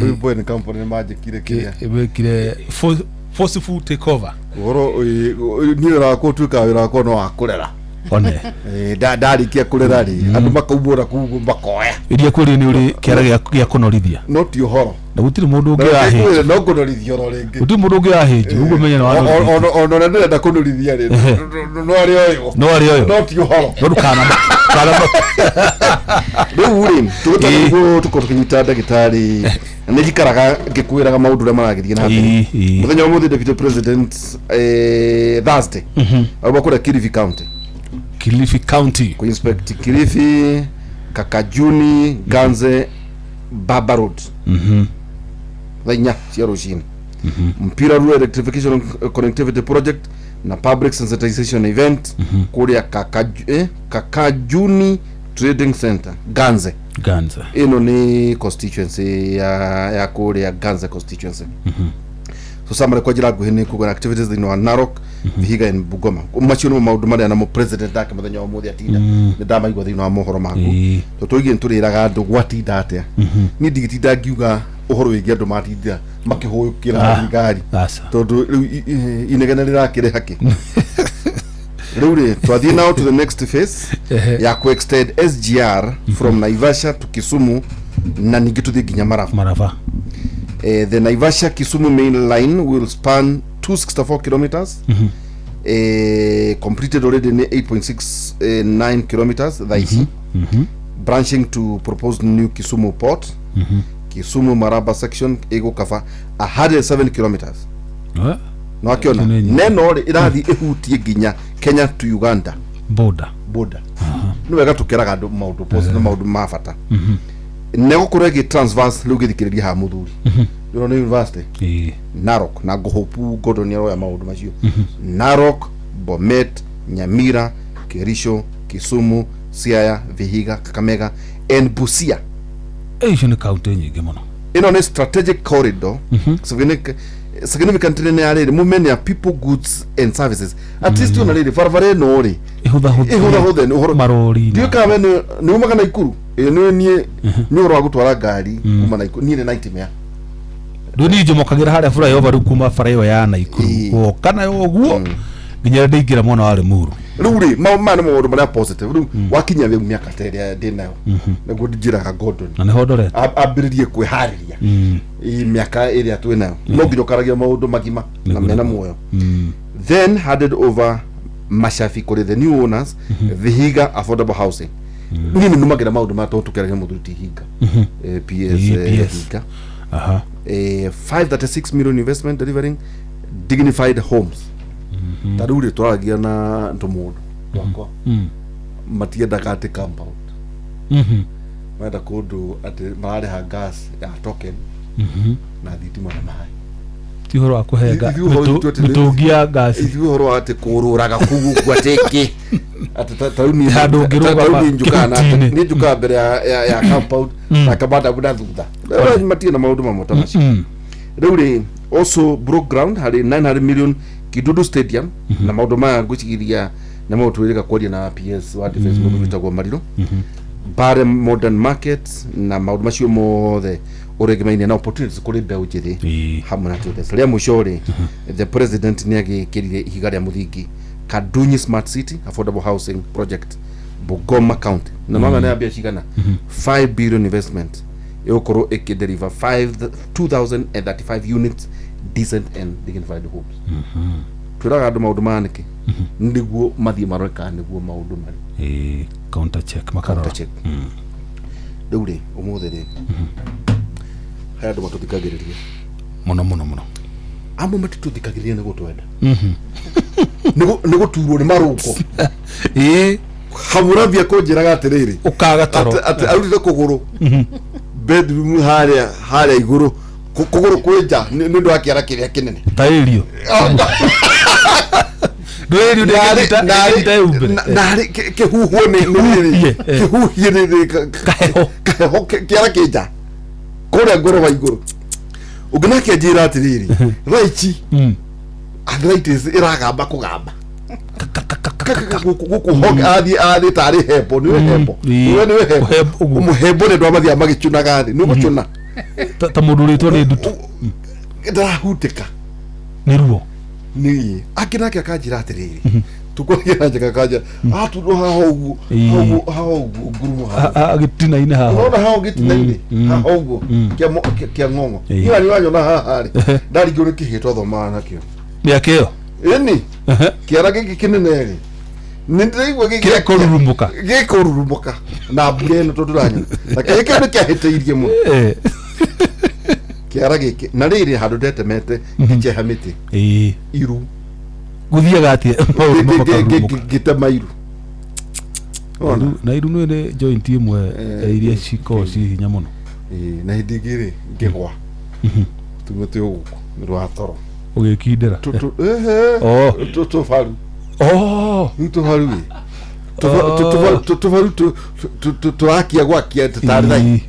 Rĩu Boeing company nĩ manjĩkire kĩrĩa. Wekire forceful takeover. Ũhoro niĩ wĩra wakwa ũtuĩkaga wĩra wakwa no wa kũrera. One. Ndarĩkia kũrera rĩ, andũ makaumbũra kũu ũguo makoya. Iria kwĩrĩ nĩ ũrĩ kĩara gĩa kũnorithia. No ti ũhoro. Na gũtirĩ mũndũ ũngĩ wa hĩnji. No kũnorithia oro rĩngĩ. Gũtirĩ mũndũ ũngĩ wa hĩnji. Ũguo menye nĩ wanorithia. Ona ũrĩa ndĩrenda kũnorithia rĩ, no arĩ oyo. No arĩ oyo. No ti ũhoro. No ndũkana. Ndũkana. Rĩu rĩ, tũgĩtana nĩguo tũkorwo tũkĩnyita ndagĩtarĩ na nĩ njikaraga ngĩkwĩraga maũndũ ũrĩa maragĩthiĩ na mbere. Ĩĩ. Mũthenya wa ũmũthĩ Deputy President Thursday auma kũrĩa Kilifi County. Kilifi County. Ku inspect Kilifi, Kakajuni, Ganze, Baba Road. Thaa 4 cia rũcinĩ. Mpira Rural Electrification Connectivity Project na Public Sensitization Event kũrĩa Kakajuni Trading Center, Ganze. Ganze. Ĩno nĩ constituency ya kũrĩa Ganze constituency. So summary kwa njĩra nguhĩ nĩ kuga activities thĩinĩ wa Narok, Vihiga and Bungoma. Macio nĩmo maũndũ marĩa namo president ake mũthenya wa ũmũthĩ atinda nĩ ndamaigua thĩinĩ wa mohoro maku. Tondũ tũige nĩ tũrĩraga andũ gwatinda atĩa. Niĩ ndigĩtinda ngiuga ũhoro wĩgiĩ andũ matinda makĩhũyũkĩra thirikari. Aca. Tondũ rĩu inegene rĩrakĩrĩ hakĩ. Rĩu rĩ, twathiĩ now to the next phase ya ku extend SGR from Naivasha to Kisumu na ningĩ tũthiĩ nginya Maraba. Maraba. The Naivasha Kisumu main line will span 264 kilometers. Completed already nĩ 8.69 kilometers thaa ici. Branching to proposed new Kisumu port. Kisumu Maraba section ĩgũkaba 107 kilometers. No akĩona Nĩ nyingĩ. neno rĩ ĩrathiĩ ĩhutie nginya Kenya to Uganda Border. Border. Nĩ wega tũkĩraga andũ maũndũ positive na maũndũ ma bata. Negũkorwo ĩgĩ transverse rĩu gĩthikĩrĩria haha mũthuri. Ĩno nĩ university. Narok na ngũhũpu Gordon nĩ aroya maũndũ macio. Narok, Bomet, Nyamira, Kericho, Kisumu, Siaya, Vihiga, Kakamega and Busia. Icio nĩ kaunti nyingĩ mũno. Ĩno nĩ strategic corridor significantly nĩ ya rĩrĩ movement ya people, goods and services. At least ona rĩrĩ barabara ĩno rĩ Ĩhũthahũthie. Ĩhũthahũthe nĩ ũhoro Marori. Ndiũĩ kana we nĩ umaga Naikuru. Ĩĩ nĩ niĩ nĩ ũhoro wa gũtwara ngari kuma Naikuru, niĩ nĩ nightmare. Rĩu niĩ njomokagĩra harĩa flyover rĩu kuma bara ĩyo ya Naikuru gũka nayo ũguo nginya rĩrĩa ndaingĩra mwena wa Limuru. Rĩu rĩ maya nĩ maũndũ marĩa positive. Rĩu wakinya rĩu mĩaka ta ĩrĩa ndĩ nayo nĩguo njĩraga Gordon Na nĩho ndorete. Ambĩrĩrie kwĩharĩria ĩ mĩaka ĩrĩa twĩ nayo no nginya ũkaragia maũndũ magima na mena muoyo. Then handed over macabi kũrĩ the new owners, Vihiga affordable housing. Niĩ nĩ numagĩra maũndũ maya tondũ tũkĩaragia mũthuri ti Hinga, PS PS. Hinga. 536 million investment delivering dignified homes. Ta rĩu rĩ twaragia na tũmũndũ twakwa matiendaga atĩ compound, marenda kũndũ atĩ mararĩha gas ya token na thitima na maĩ. Ti ũhoro wa kũhenga Ithuĩ ũhoro witũ atĩ mĩtũngi ya ngasi. Ithuĩ ũhoro wa atĩ kũrũraga kũu ũguo atĩ ĩngĩ atĩ ta rĩu niĩ Handũ ũngĩrũgama ta rĩu niĩ njũkaga na kĩhuti-inĩ. niĩ njũkaga mbere ya compound na kamadamu na thutha. Rĩu matirĩ na maũndũ mamwe ta macio. Rĩu rĩ also broke ground harĩ 900 million Kidudu Stadium na maũndũ maya ngwĩciria nĩ maũndũ twĩrĩga kwaria na PS wa defense mũndũ wĩtagwo Mariro. Bare modern market na maũndũ macio mothe ũrĩgĩmainie na opportunities kũrĩ mbeũ njĩthĩ hamwe na traders. Rĩa mũico rĩ, the president nĩ agĩkĩrire ihiga rĩa mũthingi Kadunyi Smart City affordable housing project, Bungoma County. Na mama nĩ mbia cigana? 5 billion investment ĩgũkorwo ĩkĩdeliver 5 2035 units, decent and dignified homes. Twĩraga andũ maũndũ maya nĩkĩ? Nĩguo mathiĩ marore kana nĩguo maũndũ marĩ. Counter check makarora. Counter check. Rĩu rĩ ũmũthĩ rĩ he andũ matũthikagĩrĩria mũno mũno mũno. Amwe matitũthikagĩrĩria nĩ gũtwenda, nĩ gũturwo nĩ marũngo. Hamurambia kũnjĩraga atĩrĩrĩ, Ũkaga toro. Atĩ arutire kũgũrũ bedroom harĩa igũrũ, kũgũrũ kwĩ nja nĩ ũndũ wa kĩara kĩrĩa kĩnene. Ta irio ndwĩrio ndĩngĩnyita ĩumbĩre. Narĩ kĩhuhwo nĩ rĩrĩ Kĩhuhie, eh. Kĩhuhie nĩ Kaheho. Kaheho kĩara kĩ nja kũrĩa ngoroba igũrũ. Ũngĩ nake anjĩra atĩrĩrĩ, thaa ici arthritis ĩragamba kũgamba gũkũ honge, athiĩ tarĩ hembo nĩwe hembo nĩwe hembo. Hembo, ũguo. Mũhembo nĩ andũ amathiaga magĩcunaga thĩ nĩ gũcuna. Ta mũndũ ũrĩtwo nĩ ndutu. Ndarahutĩka. Nĩ ruo. Nĩ angĩ nake akanjĩra atĩrĩrĩ, tũkwaria na njega, kanja aturwo haha ũguo. Ĩĩ. Haha haha ũguo ngurumo haha. Gĩtina-inĩ haha. Unaona haha gĩtina-inĩ haha ũguo kĩa ng'ong'o. Ĩĩ. Niĩ nĩ wanyona haha rĩ, ndaringwo nĩ kĩhĩ twathomaga nakĩo. Mĩaka ĩyo. Ĩni kĩara gĩkĩ kĩnene rĩ, nĩ ndĩraigua Kĩrĩa kũrurumũka. Gĩkũrurumũka na mbura ĩno tondũ ndĩranyona na kĩhĩ kĩu nĩ kĩahĩtĩirie mũno. Kĩara gĩkĩ na rĩrĩ handũ ndetemete ngĩceha mĩtĩ. Iru. Gũthiaga atĩa maũndũ makarurumũka? Ngĩtema iru. Ona. Na iru nĩ nĩ joint ĩmwe ya iria cikoragwo ciĩ hinya mũno. Ĩĩ, na hĩndĩ ĩngĩ rĩ, ngĩgwa tumĩte ũgũkũ nĩ rwa toro. Ũgĩkindĩra. Ehe. Oh. Tũbaru. Oh. Rĩu tũbaru ĩ tũbaru tũrakia gwakia tũtarĩ thai.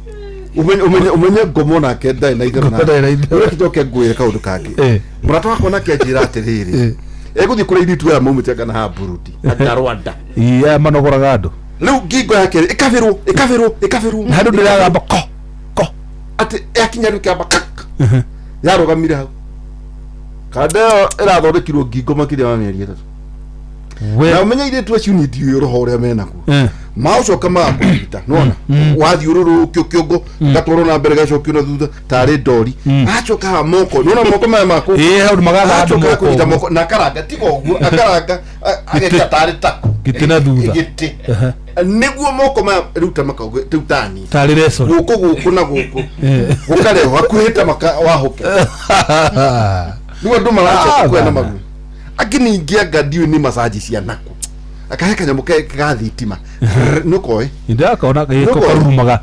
Ũmenye ngomo nake ndarĩ na itherũ. Ndarĩ na itherũ. Reke njoke ngwĩre kaũndũ kangĩ. Mũrata wakwa nake anjĩra atĩrĩrĩ, egũthiĩ kũrĩa airĩtu aya maumĩte kana ha Burundi anga Rwanda. Ĩĩ, aya manogoraga andũ. Rĩu ngingo yake rĩ, ĩkabĩrwo ĩkabĩrwo ĩkabĩrwo. Na handũ ndĩragamba ko ko. Atĩ yakinya rĩu kĩamba kak yarũgamire hau, kanda ĩyo ĩrathondekirwo ngingo makĩria ma mĩeri 3. We. Na ũmenye airĩtu acio nĩ ndiũĩ roho ũrĩa menaguo. Maũcoka magakũnyita nona wathiũrũrũkio kĩongo, gatwarwo na mbere, gacokio na thutha tarĩ ndori, acoka haha moko, nona moko maya maku. Ĩĩ, hau magatha andũ Acoka moko akũnyita ũguo. moko na akaranga tiga ũguo akaranga ageka tarĩ tako. Gĩtĩ na thutha. Gĩtĩ nĩguo moko maya rĩu ta makauge rĩu tani. Tarĩ reco. Gũkũ gũkũ na gũkũ gũkarehwo hakuhĩ ta maka wahũke. Rĩu andũ maracoka Ah, kuoya na bana. maguru angĩ ningĩ anga ndiũĩ nĩ macaji cia naku akahe kanyamũ ga thitima nĩũkoĩ. Ndakona gĩko. Nĩũkoĩ. Karurumaga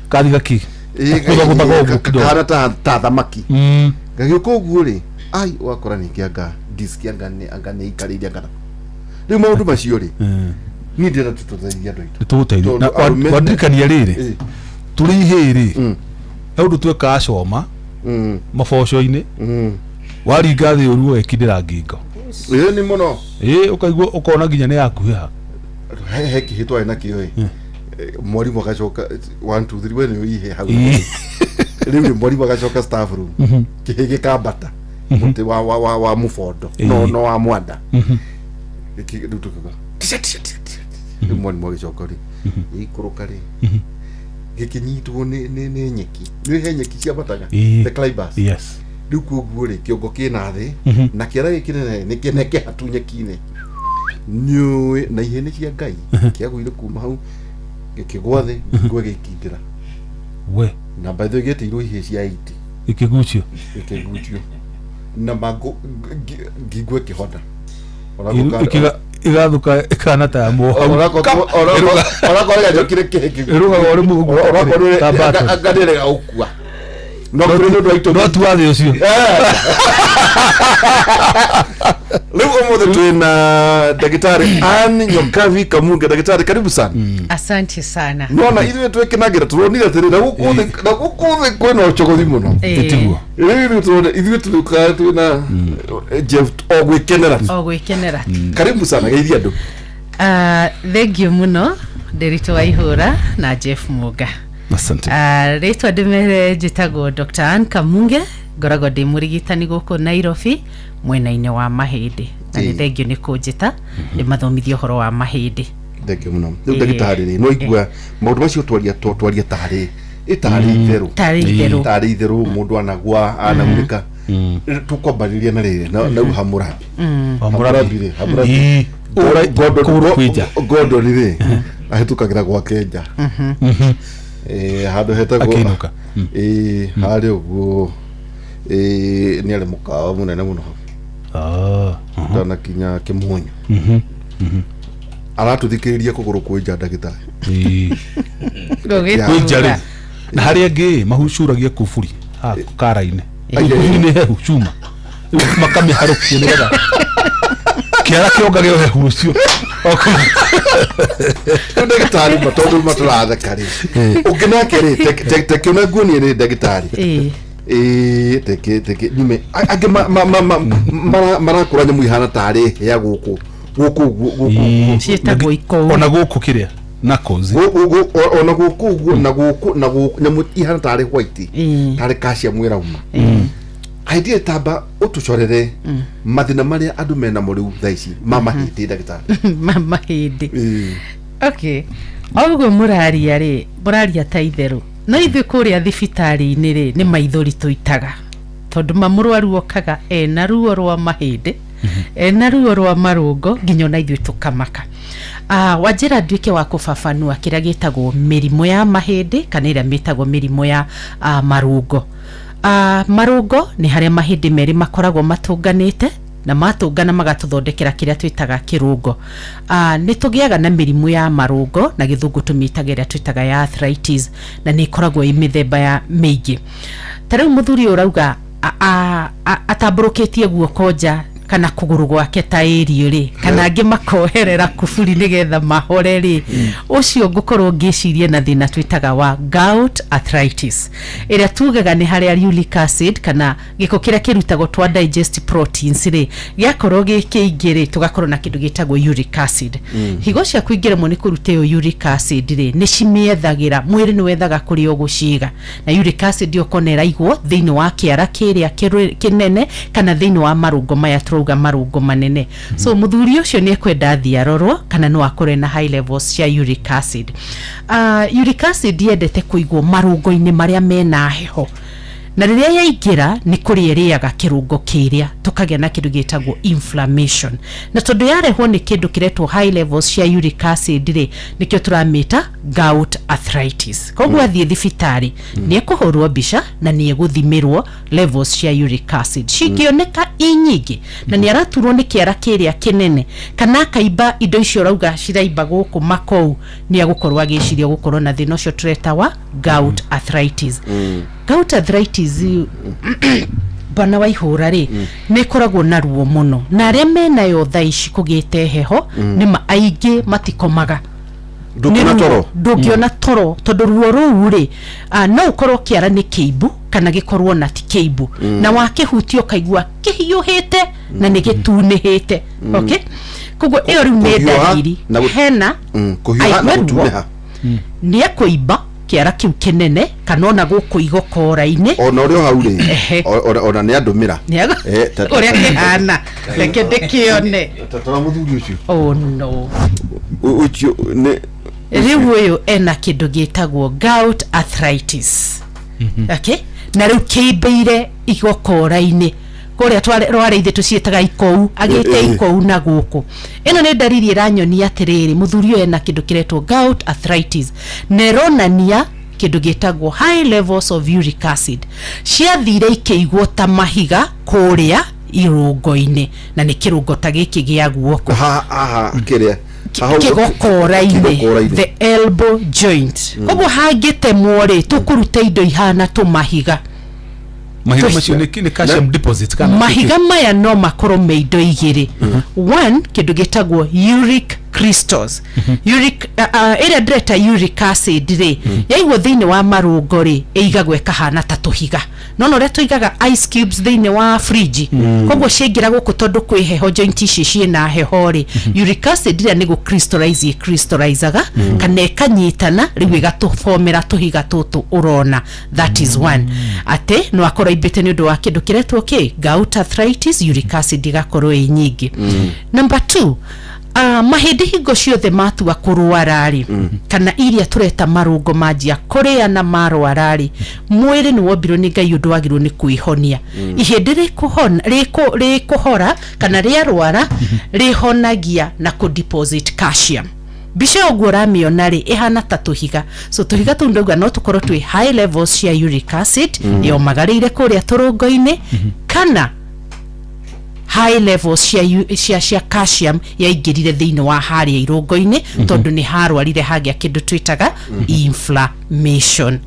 kathi gaki gũthagũthaga ũguo kidogo. Kahana ta thamaki gagĩũka ũguo rĩ, ai wakora ningĩ anga disk anga nĩ anga nĩ ikarĩire anga rĩu maũndũ macio rĩ, niĩ ndĩrenda tũtũteithie andũ aitũ. Nĩtũgũteithia na Tondũ arũme- wandirikania rĩrĩ, tũrĩ ihĩĩ rĩ, he ũndũ twekaga coma maboco-inĩ, waringa thĩ ũru wekindĩra ngingo. Ĩĩ nĩ mũno. Ĩĩ, ũkaigua ũkona nginya nĩ yakuhĩha. He kĩhĩ twarĩ nakĩo ĩ. Mwarimũ agacoka 1 2 3, we nĩ ũihe hau. Rĩu rĩ, mwarimũ agacoka staff room, kĩhĩ gĩkambata mũtĩ wa mũbondo no no wa mwanda. Rĩu tũkiuga tica tica tica tica. Rĩu mwarimũ agĩcoka rĩ, gĩikũrũka rĩ, gĩkĩnyitwo nĩ nyeki, nĩ he nyeki ciambataga. The climbers. Yes. Rĩu koguo rĩ, kĩongo kĩna thĩ na kĩara gĩkĩ kĩnene nĩ kĩhatu nyeki-inĩ, nĩũĩ na ihĩ nĩ cia Ngai, kĩagũire kuma hau gĩkĩgwa thĩ, ngingo ĩgĩkindĩra. We. Na by the way gĩetĩirwo ihĩ cia 80. Gĩkĩgucio. Gĩkĩgucio na mangũ ngingo ĩkĩhona. Ĩgathuka ĩkana ta ya mũhau. Onakorwo gĩacokire kĩhĩ kĩu. Ĩrũgaga ũrĩ mũguo. Onakorwo Ta battle. anga nĩrega gũkua no kũrĩ nĩ ũndũ wa itũmi. No tu thĩ ũcio. Rĩu ũmũthĩ twĩna ndagĩtarĩ Ann Nyokabi Kamunge. Ndagĩtarĩ, karibu sana. Asante sana. Nona ithuĩ twĩkenagĩra tũronire atĩrĩ na gũkũ thĩ, na gũkũ thĩ kwĩna ũcogothi mũno. Ĩtiguo. Rĩu ithuĩ tũrona ithuĩ tũrĩũkaga twĩna Jeff o gwĩkenera. O gwĩkenera. Karibu sana, geithia andũ. Ah, thengiũ mũno Ndĩritũ wa Ihũra na Jeff Mũnga. Asante. Ah, rĩtwa ndĩmere njĩtagwo Dr. Ann Kamunge, ngoragwo ndĩ mũrigitani gũkũ Nairobi mwena-inĩ wa mahĩndĩ, na nĩ Ĩĩ. thengiũ nĩ kũnjĩta ndĩmathomithie ũhoro wa mahĩndĩ. Thengiũ mũno. Rĩu Ĩĩ. ndagĩtarĩ rĩ, no igua maũndũ macio twaria twaria tarĩ ĩtarĩ itherũ. Tarĩ itherũ. Tarĩ itherũ mũndũ anagwa anaunĩka, tũkwambarĩria na rĩrĩ na rĩu Hammurabi. Hammurabi rĩ, Hammurabi. Ĩĩ. Kũgũrũ kwĩnja. Gordon rĩ, ahĩtũkagĩra gwake nja. Handũ hetagwo Akĩinũka. Ĩĩ, harĩa ũguo. Ĩĩ, nĩ arĩ mũkawa mũnene mũno hau. Ah. Ndanakinya kĩmuonyo aratũthikĩrĩria kũgũrũ kwĩnja ndagĩtarĩ. Ĩĩ. Gũgĩtura. Kwĩnja rĩ, na harĩa angĩ mahucuragia kuburi haha kara-inĩ. Ai, ai, Kuburi nĩ hehu cuma. Rĩu makamĩharũkia nĩgetha kĩara kĩongage ũhehu ũcio. Rĩu ndagĩtarĩ ma tondũ matũratheka rĩ, ũngĩ nake rĩ, tekĩona nguonie rĩ ndagĩtarĩ. Ĩĩ. Ĩĩ, teke teke nyume angĩ marakũra nyamũ ihana tarĩ ya gũkũ gũkũ ũguo gũkũ ũguo. Ciĩtagwo ikũũ. Ona gũkũ kĩrĩa Knuckles. Ona gũkũ ũguo na gũkũ na gũkũ, nyamũ ihana tarĩ white, tarĩ calcium ĩrauma. Idea, tamba ũtũcorere mathĩna marĩa andũ menamo rĩu thaa ici ma mahĩndĩ, ndagĩtarĩ. Ma mahĩndĩ. Okay, o ũguo mũraria rĩ, mũraria ta itherũ, no ithuĩ kũrĩa thibitarĩ-inĩ rĩ, nĩ maithori tũitaga, tondũ ma mũrwaru okaga ena ruo rwa mahĩndĩ, ena ruo rwa marũngo, nginya ona ithuĩ tũkamaka. Wanjĩra nduĩke wa kũbabanua kĩrĩa gĩtagwo mĩrimũ ya mahĩndĩ kana ĩrĩa mĩtagwo mĩrimũ ya marũngo. Marũngo nĩ harĩa mahĩndĩ merĩ makoragwo matũnganĩte, na matũngana magatũthondekera kĩrĩa twĩtaga kĩrũngo. Nĩ tũgĩaga na mĩrimũ ya marũngo, na gĩthũngũ tũmĩtaga ĩrĩa twĩtaga ya arthritis, na nĩ ĩkoragwo ĩ mĩthemba ya mĩingĩ. Ta rĩu mũthuri ũyũ ũrauga atambũrũkĩtie guoko nja kana kũgũrũ gwake ta ĩrio rĩ, kana angĩ makoherera kuburi nĩgetha mahore rĩ, ũcio ngũkorwo ngĩciria na thĩna twĩtaga wa gout arthritis, ĩrĩa tugaga nĩ harĩa uric acid kana gĩko kĩrĩa kĩrutagwo twa digest proteins rĩ, gĩakorwo gĩ kĩingĩ rĩ, tũgakorwo na kĩndũ gĩtagwo uric acid. Higo ciaku ingĩremwo nĩ kũruta ĩyo uric acid rĩ, nĩ cimĩethagĩra, mwĩrĩ nĩ wethaga kũrĩa ũgũciga, na uric acid ũkona ĩraigwo thĩinĩ wa kĩara kĩrĩa kĩnene kana thĩinĩ wa marũngo maya tũrauga marũngo manene. So mũthuri ũcio nĩ ekwenda athiĩ arorwo kana no akorwo na high levels cia uric acid. Uric acid yendete kũigwo marũngo-inĩ marĩa mena heho, na rĩrĩa yaingĩra nĩ kũrĩa ĩrĩaga kĩrũngo kĩrĩa, tũkagĩa na kĩndũ gĩtagwo inflammation. Na tondũ yarehwo nĩ kĩndũ kĩretwo high levels cia uric acid rĩ, nĩkĩo tũramĩta gout arthritis. Koguo athiĩ thibitarĩ nĩ ekũhũrwo mbica na nĩ egũthimĩrwo levels cia uric acid. Cingĩoneka i nyingĩ na nĩ araturwo nĩ kĩara kĩrĩa kĩnene kana akaimba indo icio ũrauga ciraimba gũkũ makou, nĩ agũkorwo agĩciria gũkorwo na thĩna ũcio tũreta wa gout arthritis. Gout arthritis, bwana wa ihũra rĩ, nĩ ĩkoragwo na ruo mũno, na arĩa menayo thaa ici kũgĩte heho nĩ ma aingĩ matikomaga. Ndũngĩona Nĩ ruo. toro. Ndũngĩona toro tondũ ruo rũu rĩ, no ũkorwo kĩara nĩ kĩimbu kana gĩkorwo na ti kĩimbu, na wakĩhutia ũkaigua kĩhiũhĩte na nĩ gĩtunĩhĩte. Okay, koguo ĩyo rĩu nĩ Kũhiũha ndariri na hena Kũhiũha na aigue ruo, gũtunĩha. Nĩ ekũimba kĩara kĩu kĩnene kana ona gũkũ igokora-inĩ. Ona ũrĩ o hau rĩ, ona nĩ andũmĩra. Ũrĩa kĩhana, reke ndĩkĩone. Tara mũthuri ũcio. Oh no. Ũcio nĩ Rĩu ũyũ ena kĩndũ gĩtagwo gout arthritis. Okay, na rĩu kĩimbĩire igokora-inĩ kũrĩa rwarĩ ithe tũciĩtaga ikou, agĩte ikou na gũkũ. Ĩno nĩ ndariri ĩranyonia atĩrĩrĩ, mũthuri ũyũ ena kĩndũ kĩretwo gout arthritis, na ĩronania kĩndũ gĩtagwo high levels of uric acid ciathire ikĩigwo ta mahiga kũrĩa irũngo-inĩ, na nĩ kĩrũngo ta gĩkĩ gĩa guoko. Haha kĩrĩa haha Kĩgokora-inĩ. Kĩgokora-inĩ. The elbow joint. Koguo hangĩtemwo rĩ, tũkũruta indo ihana tũmahiga. Mahiga macio nĩ calcium deposit kana? Mahiga maya no makorwo me indo igĩrĩ. One, kĩndũ gĩtagwo uric crystals. Uric ĩrĩa ndĩreta uric acid rĩ, yaigwo thĩinĩ wa marũngo rĩ, ĩigagwo ĩkahana ta tũhiga, nona ũrĩa tũigaga ice cubes thĩinĩ wa fridge. Koguo ciaingĩra gũkũ, tondũ kwĩ heho, joint ici ciĩna heho rĩ, uric acid ĩrĩa nĩ gũ crystallize ĩcrystallizaga kana ĩkanyitana, rĩu ĩgatũbomera tũhiga tũtũ ũrona. That is one, atĩ no akorwo aimbĩte nĩ ũndũ wa kĩndũ kĩretwo kĩ gout arthritis, uric acid igakorwo ĩ nyingĩ. Number two, mahĩndĩ hingo ciothe matua kũrwara rĩ, kana iria tũreta marũngo manjia kũrĩa na marwara rĩ, mwĩrĩ nĩ wombirwo nĩ Ngai ũndũ wagĩrĩirwo nĩ kwĩhonia. Ihĩndĩ rĩkũhora kana rĩarwara, rĩhonagia na kũ deposit calcium. Mbica ĩyo ũguo ũramĩona rĩ, ĩhana ta tũhiga. So tũhiga tũu ndauga no tũkorwo twĩ high levels cia uric acid yomagarĩire kũrĩa tũrũngo-inĩ, kana high levels cia calcium yaingĩrire thĩinĩ wa harĩa irũngo-inĩ, tondũ nĩ harwarire hagĩa kĩndũ twĩtaga inflammation.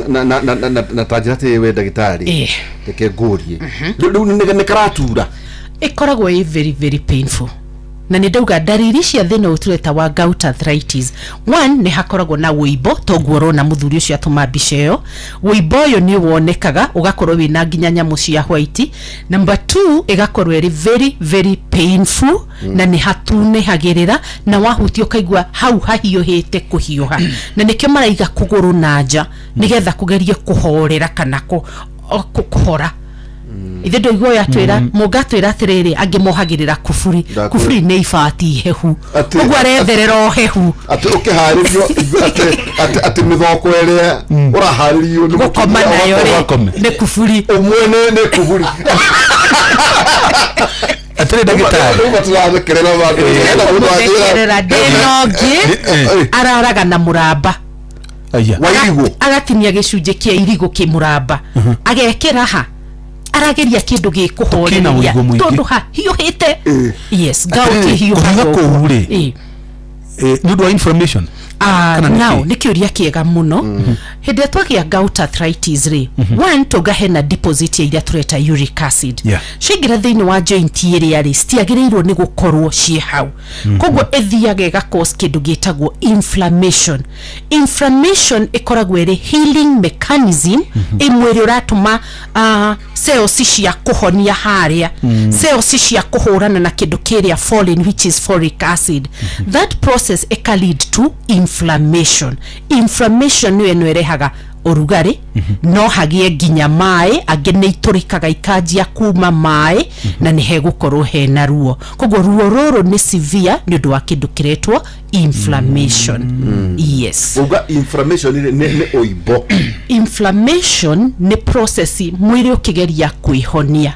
Na ta njĩra atĩ we ndagĩtarĩ, reke ngũrie, rĩu nĩ karatura? Ĩkoragwo ĩ very very painful. Na nĩ ndauga ndariri cia thĩna ũyũ tũreta wa gout arthritis, one, nĩ hakoragwo na wũimbo, toguo ũrona mũthuri ũcio atũma mbica ĩyo. Wũimbo ũyũ nĩ wonekaga ũgakorwo wĩna nginya nyamũ cia white. Number two, ĩgakorwo ĩrĩ very very painful, na nĩ hatunĩhagĩrĩra, na wahutia ũkaigua hau hahiũhĩte kũhiũha, na nĩkĩo maraiga kũgũrũ na nja nĩgetha kũgerie kũhorera kana kũhora. Ithe ndoigua ũyũ atwĩra, mũnga atwĩra atĩrĩrĩ, angĩ mohagĩrĩra kuburi. Ndakwĩra. Kuburi nĩ ibati hehu. Ũguo aretherera ũhehu. Atĩ ũkĩharĩrio atĩ mĩthoko ĩrĩa ũraharĩrio nĩ gũkoma mũtumia nayo rĩ, Ũgakome. nĩ kuburi. Ũmwe nĩ kuburi. Atĩrĩ ndagĩtarĩ. Rĩu matirathekerera bandũ hena mũndũ wanjĩra. Mũthekerera ndĩna ũngĩ araraga na mũramba. Aya. Wa irigũ. Agatinia gĩcunjĩ kĩa irigũ kĩ mũramba, agekĩra ha arageria kĩndũ Kĩna gĩkũhoreria ũigũ mũingĩ. tondũ hahiũhĩte. Yes, gout Atĩrĩrĩ, ĩhiũhaga kũhiũha ũguo. kũu rĩ, nĩ ũndũ wa inflammation? Ah, Kana nĩ now kĩ? nĩ kĩũria kĩega mũno. Hĩndĩ ĩrĩa twagĩa gout arthritis rĩ, one, tũnga hena deposit ya iria tũreta uric acid. Ciaingĩra thĩinĩ wa joint ĩrĩa rĩ citiagĩrĩirwo nĩ gũkorwo ciĩ hau, koguo ĩthiaga ĩga cause kĩndũ gĩtagwo inflammation. Inflammation ĩkoragwo ĩrĩ healing mechanism ĩmwe ĩrĩa ũratũma cells cia kũhonia harĩa, cells cia kũhũrana na kĩndũ kĩrĩa foreign, which is folic acid. That process ĩka lead to inflammation. Inflammation nĩyo ĩno ĩrehaga ũrugarĩ, no hagĩe nginya maĩ, angĩ nĩ itũrĩkaga ikanjia kuma maĩ, na nĩ hegũkorwo hena ruo. Koguo ruo rũrũ nĩ severe nĩ ũndũ wa kĩndũ kĩretwo inflammation, yes. Uga inflammation nĩ ũimbo? Inflammation nĩ process mwĩrĩ ũkĩgeria kwĩhonia.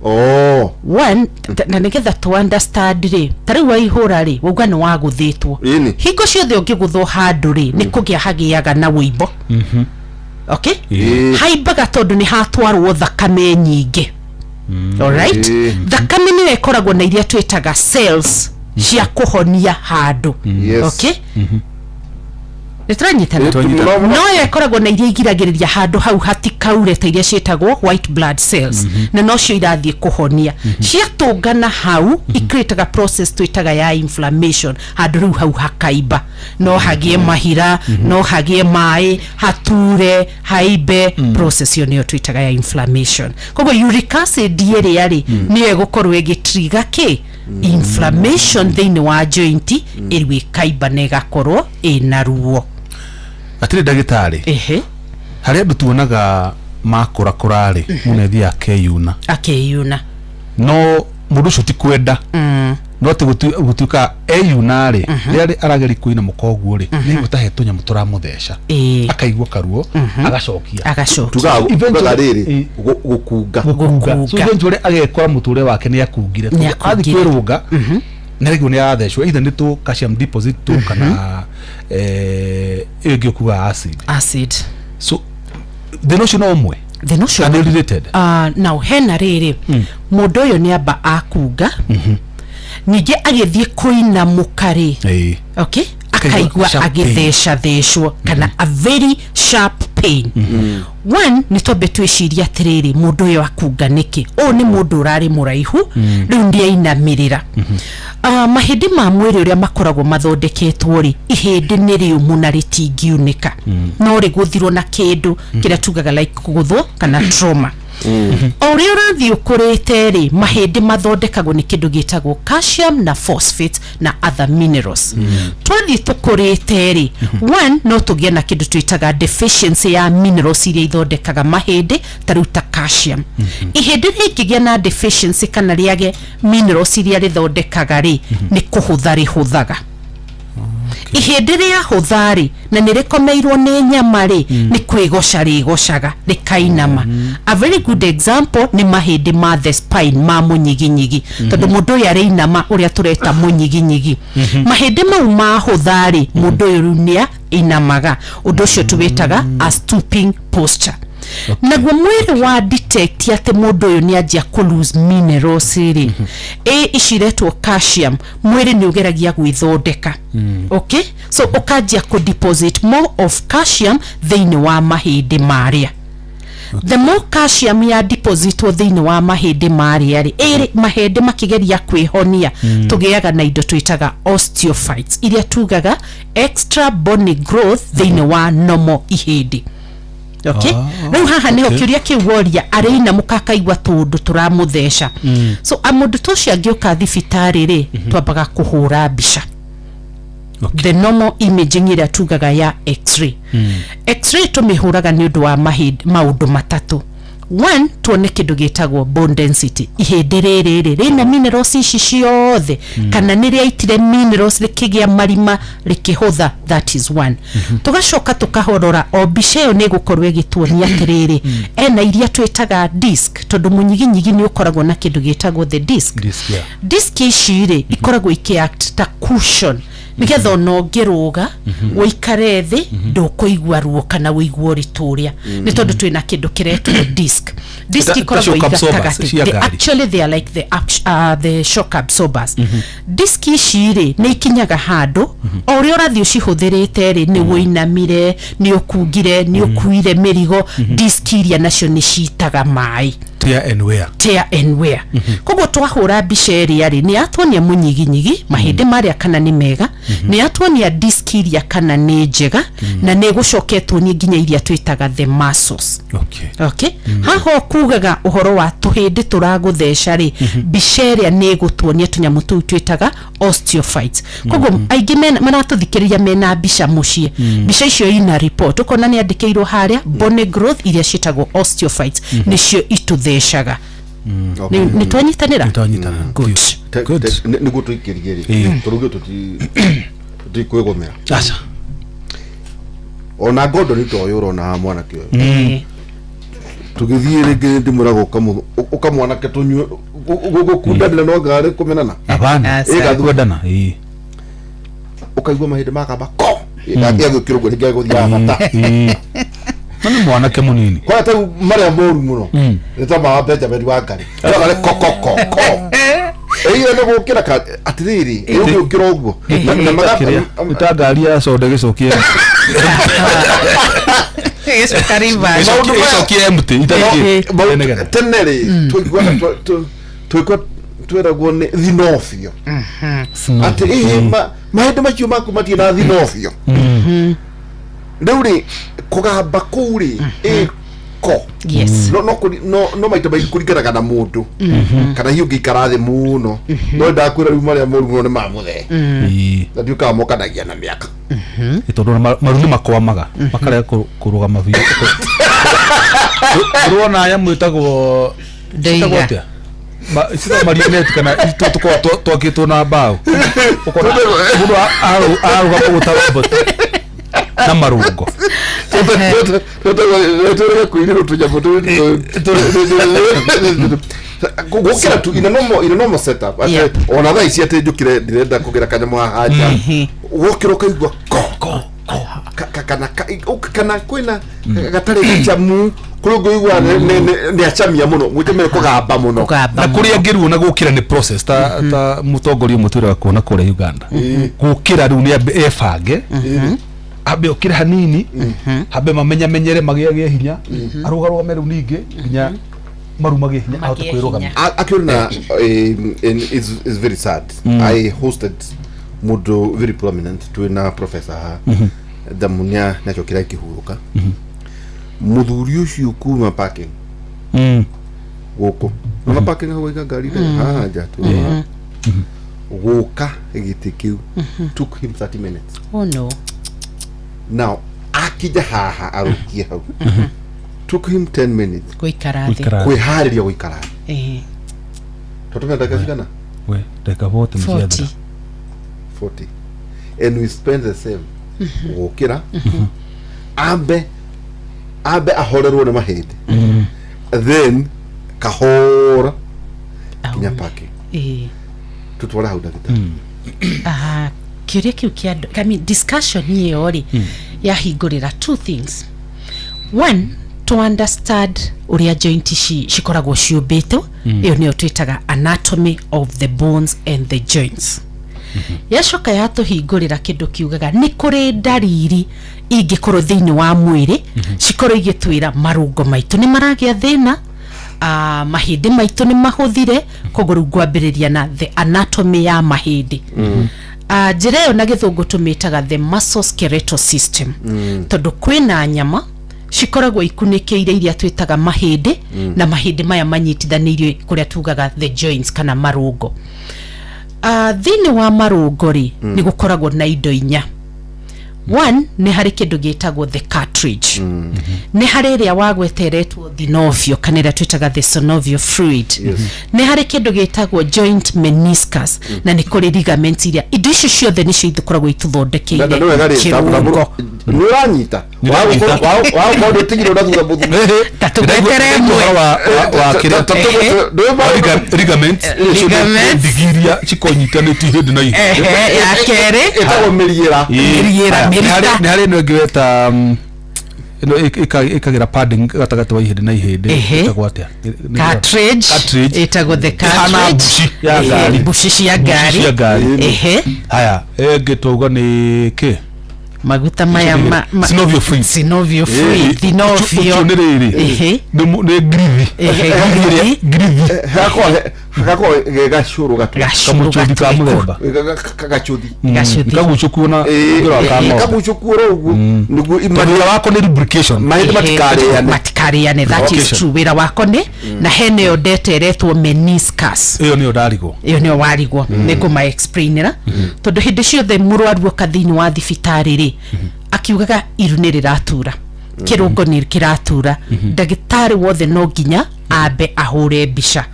Oh. One, na nĩgetha tũ understand rĩ, ta rĩu waihũra rĩ, wauga nĩ wagũthĩtwo. Ĩni. Hingo ciothe ũngĩgũthwo handũ rĩ, nĩ kũgĩa hagĩaga na wũimbo, okay? Haimbaga tondũ nĩ hatwarwo thakame nyingĩ, alright? Thakame nĩyo ĩkoragwo na iria twĩtaga cells cia kũhonia handũ. Okay, nĩ tũranyitana? Twanyitana. Noyo ĩkoragwo na iria igiragĩrĩria handũ hau hatikaure, ta iria ciĩtagwo white blood cells, na nocio irathiĩ kũhonia. Ciatũngana hau, icreataga process twĩtaga ya inflammation. Handũ rĩu hau hakaimba, no hagĩe mahira, no hagĩe maĩ, hature, haimbe. Process ĩyo nĩyo twĩtaga ya inflammation. Koguo uric acid ĩrĩa rĩ, nĩyo ĩgũkorwo ĩgĩtriga kĩ inflammation thĩinĩ wa joint, ĩrĩu ĩkaimba na ĩgakorwo ĩna ruo. Atĩrĩ ndagĩtarĩ, harĩ andũ tuonaga makũrakũra rĩ, mũno ĩthiaga akeyuna. Akeyuna. No mũndũ ũcio ti kwenda, no atĩ gũtuĩka eyuna rĩ, rĩrĩa arageria kũinamũka ũguo rĩ, nĩ ta he tũnyamũ tũramũtheca, akaigua karuo, agacokia. Agacokia. Tugaga Eventually- rĩrĩ, gũkunga. Gũkunga. So Gũkunga. eventually agekora mũtũrĩre wake nĩ akungire Nĩ tondũ athiĩ akungire. kwĩrũnga na rĩngĩ nĩ arathecwo either nĩ tũ calcium deposit tũ kana ĩyo ĩngĩ ũkuga acid. Acid. So thĩna ũcio no ũmwe? Thĩna ũcio Kana nĩ related? Now hena rĩrĩ, mũndũ ũyũ nĩ amba akunga, ningĩ agĩthiĩ kũinamũka rĩ, okay, Akaigua akaigua sharp pain. agĩthecathecwo kana a very sharp pain. One, nĩ twambe twĩcirie atĩrĩrĩ, mũndũ ũyũ akunga nĩkĩ? Ũyũ nĩ mũndũ ũrarĩ mũraihu, rĩu nĩ ainamĩrĩra. Mahĩndĩ ma mwĩrĩ ũrĩa makoragwo mathondeketwo rĩ, ihĩndĩ nĩ rĩũmũ na rĩtingiunĩka, no rĩgũthirwo na kĩndũ kĩrĩa tugaga like kũgũthwo kana trauma. O ũrĩa ũrathiĩ ũkũrĩte rĩ, mahĩndĩ mathondekagwo nĩ kĩndũ gĩtagwo calcium na phosphate na other minerals. Twathiĩ tũkũrĩte rĩ, one, no tũgĩe na kĩndũ twĩtaga deficiency ya minerals iria ithondekaga mahĩndĩ, ta rĩu ta calcium. Ihĩndĩ rĩngĩgĩa na deficiency kana rĩage minerals iria rĩthondekaga rĩ, nĩ kũhũtha rĩhũthaga. Ihĩndĩ rĩahũtha rĩ, na nĩ rĩkomeirwo nĩ nyama rĩ, nĩ kwĩgoca rĩgocaga rĩkainama. A very good example nĩ mahĩndĩ ma the spine, ma mũnyiginyigi, tondũ mũndũ ũyũ arĩinama ũrĩa tũreta mũnyiginyigi, mahĩndĩ mau mahũtha rĩ, mũndũ ũyũ rĩu nĩ inamaga. Ũndũ ũcio tũwĩtaga a stooping posture. Naguo mwĩrĩ wa detect atĩ mũndũ ũyũ nĩ anjia kũ lose minerals rĩ, ĩ ici iretwo calcium, mwĩrĩ nĩ ũgeragia gwĩthondeka, okay? So ũkanjia kũ deposit more of calcium thĩinĩ wa mahĩndĩ marĩa. The more calcium ya depositwo thĩinĩ wa mahĩndĩ marĩa rĩ, ĩrĩ mahĩndĩ makĩgeria kwĩhonia, tũgĩaga na indo twĩtaga osteophytes, iria tugaga extra bony growth thĩinĩ wa normal ihĩndĩ. Okay? Rĩu haha nĩho kĩũria kĩu woria, arĩinamũka akaigua tũũndũ tũramũtheca. So mũndũ ta ũcio angĩũka thibitarĩ rĩ, twambaga kũhũra mbica, the normal imaging ĩrĩa tugaga ya X-ray. X-ray tũmĩhũraga nĩ ũndũ wa maũndũ matatũ. One, tuone kĩndũ gĩtagwo bone density, ihĩndĩ rĩrĩ rĩ rĩna minerals ici ciothe kana nĩ rĩaitire minerals rĩkĩgĩa marima rĩkĩhũtha. That is one. Tũgacoka tũkahorora o mbica ĩyo nĩ ĩgũkorwo ĩgĩtuonia atĩrĩrĩ, ena iria twĩtaga disc, tondũ mũnyiginyigi nĩ ũkoragwo na kĩndũ gĩtagwo the disc. Disc, yeah. Disc ici rĩ ikoragwo ikĩ-act ta cushion nĩgetha ona ũngĩrũga ũikare thĩ ndũkũigua ruo kana ũigue ũritũ ũrĩa, nĩ tondũ twĩna kĩndũ kĩretwo disc. Disc Ta ikoragwo shock absorbers igatagatĩ. cia ngari. Actually they are like the shock absorbers. Disc ici rĩ nĩ ikinyaga handũ o ũrĩa ũrathiĩ ũcihũthĩrĩte rĩ, nĩ wũinamire, nĩ ũkungire, nĩ ũkuire mĩrigo, disc iria nacio nĩ citaga maĩ. Tear and wear. Tear and wear. Koguo twahũra mbica ĩrĩa rĩ, nĩ yatuonia mũnyiginyigi mahĩndĩ marĩa kana nĩ mega, nĩ yatuonia disc iria kana nĩ njega, na nĩ ĩgũcoka ĩtuonie nginya iria twĩtaga the muscles. Okay, haha ũkugaga ũhoro wa tũhĩndĩ tũragũtheca rĩ, mbica ĩrĩa nĩ ĩgũtuonia tũnyamũ tũu twĩtaga osteophytes. Koguo aingĩ maratũthikĩrĩria mena mbica mũciĩ, mbica icio ina report ũkona nĩ andĩkĩirwo harĩa bone growth iria ciĩtagwo osteophytes nĩcio itũthecaga. Nĩ twanyitanĩra? Nĩtwanyitanĩra. Good. Good. Nĩguo tũikĩrie rĩ, tondũ tũtikwĩgomera. Aca. Ona Gordon ta ũyũ ũrona haha, mwanake ũyũ, tũgĩthiĩ rĩngĩ ndĩmwĩraga ũka mwanake tũnyue, gũkundanĩra no ngarĩ kũmenana. Hapana. Aca. Ĩgathu- Kwendana, ĩĩ. Ũkaigua mahĩndĩ makamba ko agĩũkĩra ũguo rĩngĩ agũthiaga bata. Ĩĩ. No nĩ mwanake mũnini. Kwaya tau marĩa moru mũno nĩ ta ma Benjamin Wangari ngarĩ kokoko ko ĩyo nĩ gũkĩra atĩrĩrĩ, ĩgũkĩra ũguo. Na Kĩrĩa, nĩ ta ngari ya soda ĩgĩcokia Gĩcoka reverse. Maũndũ maya- ĩcokie empty itarĩ Maũndũ- tene rĩ twaiguaga twaigua tweragwo nĩ thinobio atĩ ĩhĩ mahĩndĩ macio maku matirĩ na thinobio. Rĩu rĩ kũgamba kũu rĩ ĩko no maita maingĩ kũringanaga na mũndũ kana hihi ũngĩikara thĩ mũno, no ndakwĩra rĩu marĩa moru mũno nĩ mamũthee na ndiũkaga mokanagia na mĩaka. Nĩ tondũ ona maru nĩ makwamaga makarega kũrũgama biũ. Ndĩrona nyamũ ĩtagwo Ndĩiga. ciĩtagwo atĩa? Ciĩtagwo marionette kana tũkoragwo twakĩtwo na mbaũ, ũkona mũndũ ararũgama ũguo ta robot na marũngo. Twetagwo kuinĩrwo tũnyamũ gũkĩra tu in a normal setup atĩ ona thaa ici atĩ njũkĩre ndĩrenda kũgĩra kanyamũ haha nja, wokĩra ũkaigua ko kana kwĩna gatarĩ gacamu kũrĩ ũngĩigua nĩ acamia mũno gwĩtũmĩre kũgamba mũno. Kũgamba Na mũno. kũrĩa angĩruo na gũkĩra nĩ process ta mũtongoria ũmwe twĩraga kuona kũrĩa Uganda, gũkĩra rĩu nĩ ambe ebange, ambe okĩre hanini, ambe mamenyamenyere magĩagĩe hinya, arũgarũgame rĩu ningĩ nginya maru magĩe hinya ahote Magĩe kwĩrũgamia. hinya. Actually na and it's very sad. I hosted mũndũ very prominent twĩna professor haha thamu nĩacokire akĩhurũka mũthuri ũcio kuma parking gũkũ ona parking hau waiga ngari rĩ, haha nja tu gũka gĩtĩ kĩu took him 30 minutes. Oh no. Now akinya haha arũkie hau took him 10 minutes Gũikara thĩ. Gũikara thĩ. Kwĩharĩria gũikara thĩ. Tũtũmĩa ndagĩka cigana? We ndagĩka 40 nĩ 40. ciathira. 40, and we spend the same gũkĩra ambe ahorerwo nĩ mahĩndĩ, then kahora nginya parking. Tutware hau ndagĩtarĩ. Ah, kĩũria kĩu kĩa I mean, discussion ĩyo rĩ yahingũrĩra two things. One, to understand ũrĩa joint ici cikoragwo ciũmbĩtwo, ĩyo nĩyo twĩtaga anatomy of the bones and the joints. Yacoka yatũhingũrĩra kĩndũ kiugaga nĩ kũrĩ ndariri ingĩkorwo thĩinĩ wa mwĩrĩ cikorwo igĩtwĩra marũngo maitũ nĩ maragĩa thĩna, mahĩndĩ maitũ nĩ mahũthire. Koguo rĩu ngwambĩrĩria na the anatomy ya mahĩndĩ. Njĩra ĩyo na gĩthũngũ tũmĩtaga the musculoskeletal system, tondũ kwĩna nyama cikoragwo ikunĩkĩire iria twĩtaga mahĩndĩ, na mahĩndĩ maya manyitithanĩirio kũrĩa tugaga the joints kana marũngo. Thĩinĩ wa marũngo rĩ, nĩ gũkoragwo na indo inya. One, nĩ harĩ kĩndũ gĩtagwo the cartridge, nĩ harĩ ĩrĩa wagweteretwo synovial kana ĩrĩa twĩtaga the synovial fluid, nĩ harĩ kĩndũ gĩtagwo joint meniscus, na nĩ kũrĩ ligaments. Iria indo icio ciothe nĩcio ikoragwo itũthondekeire Nĩ wega rĩ kĩrũngo. Nĩ ũranyita. Nĩũranyita. Wagũkorwo ndũtigire na thutha mũthuri. Ta tũgwetere ĩmwe. Ũhoro wa kĩrĩa ligaments. Ligaments. Ndigi iria cikonyitanĩtie ihĩndĩ na ihĩndĩ. Ehe, ya kerĩ. Ĩtagwo mĩriĩra. Mĩriĩra, Haya, nĩ mĩrita. harĩ ĩno ĩngĩ weta ĩno ĩkagĩra padding gatagatĩ wa ihĩndĩ na ihĩndĩ. Ĩtagwo atĩa? Cartridge. Cartridge. Ĩtagwo the Ĩhana cartridge. mbuci ya ngari. Mbuci cia Mbuci ngari. cia ngari. Ehe. Haya, ĩngĩ twauga nĩ kĩ? Maguta maya Synovial fluid. Synovial fluid. Ũcio Synovial. nĩ rĩrĩ, nĩ ngirithi. Ehe, ngirithi. Ngirithi. Hagakorwo ge gacũrũ gatu. Gacũrũ Kamũcuthi ka gatweku. mũthemba. Gacuthi. Gacuthi. Kagucũkuo na ũngĩrora ka ng'ombe. Kagucũkuo ro ũguo nĩguo Tondũ wĩra wako nĩ lubrication. Mahĩndĩ matikarĩane. Matikarĩane, that is Location. true. Wĩra wako nĩ na hena ĩyo ndeteretwo meniscus. Ĩyo nĩyo ndarigwo. Ĩyo nĩyo warigwo, nĩ ngũma explainĩra, tondũ hĩndĩ ciothe mũrwaru oka thĩinĩ wa thibitarĩ rĩ, akiugaga iru nĩ rĩratura, kĩrũngo nĩ kĩratura, ndagĩtarĩ wothe no nginya ambe ahũre mbica.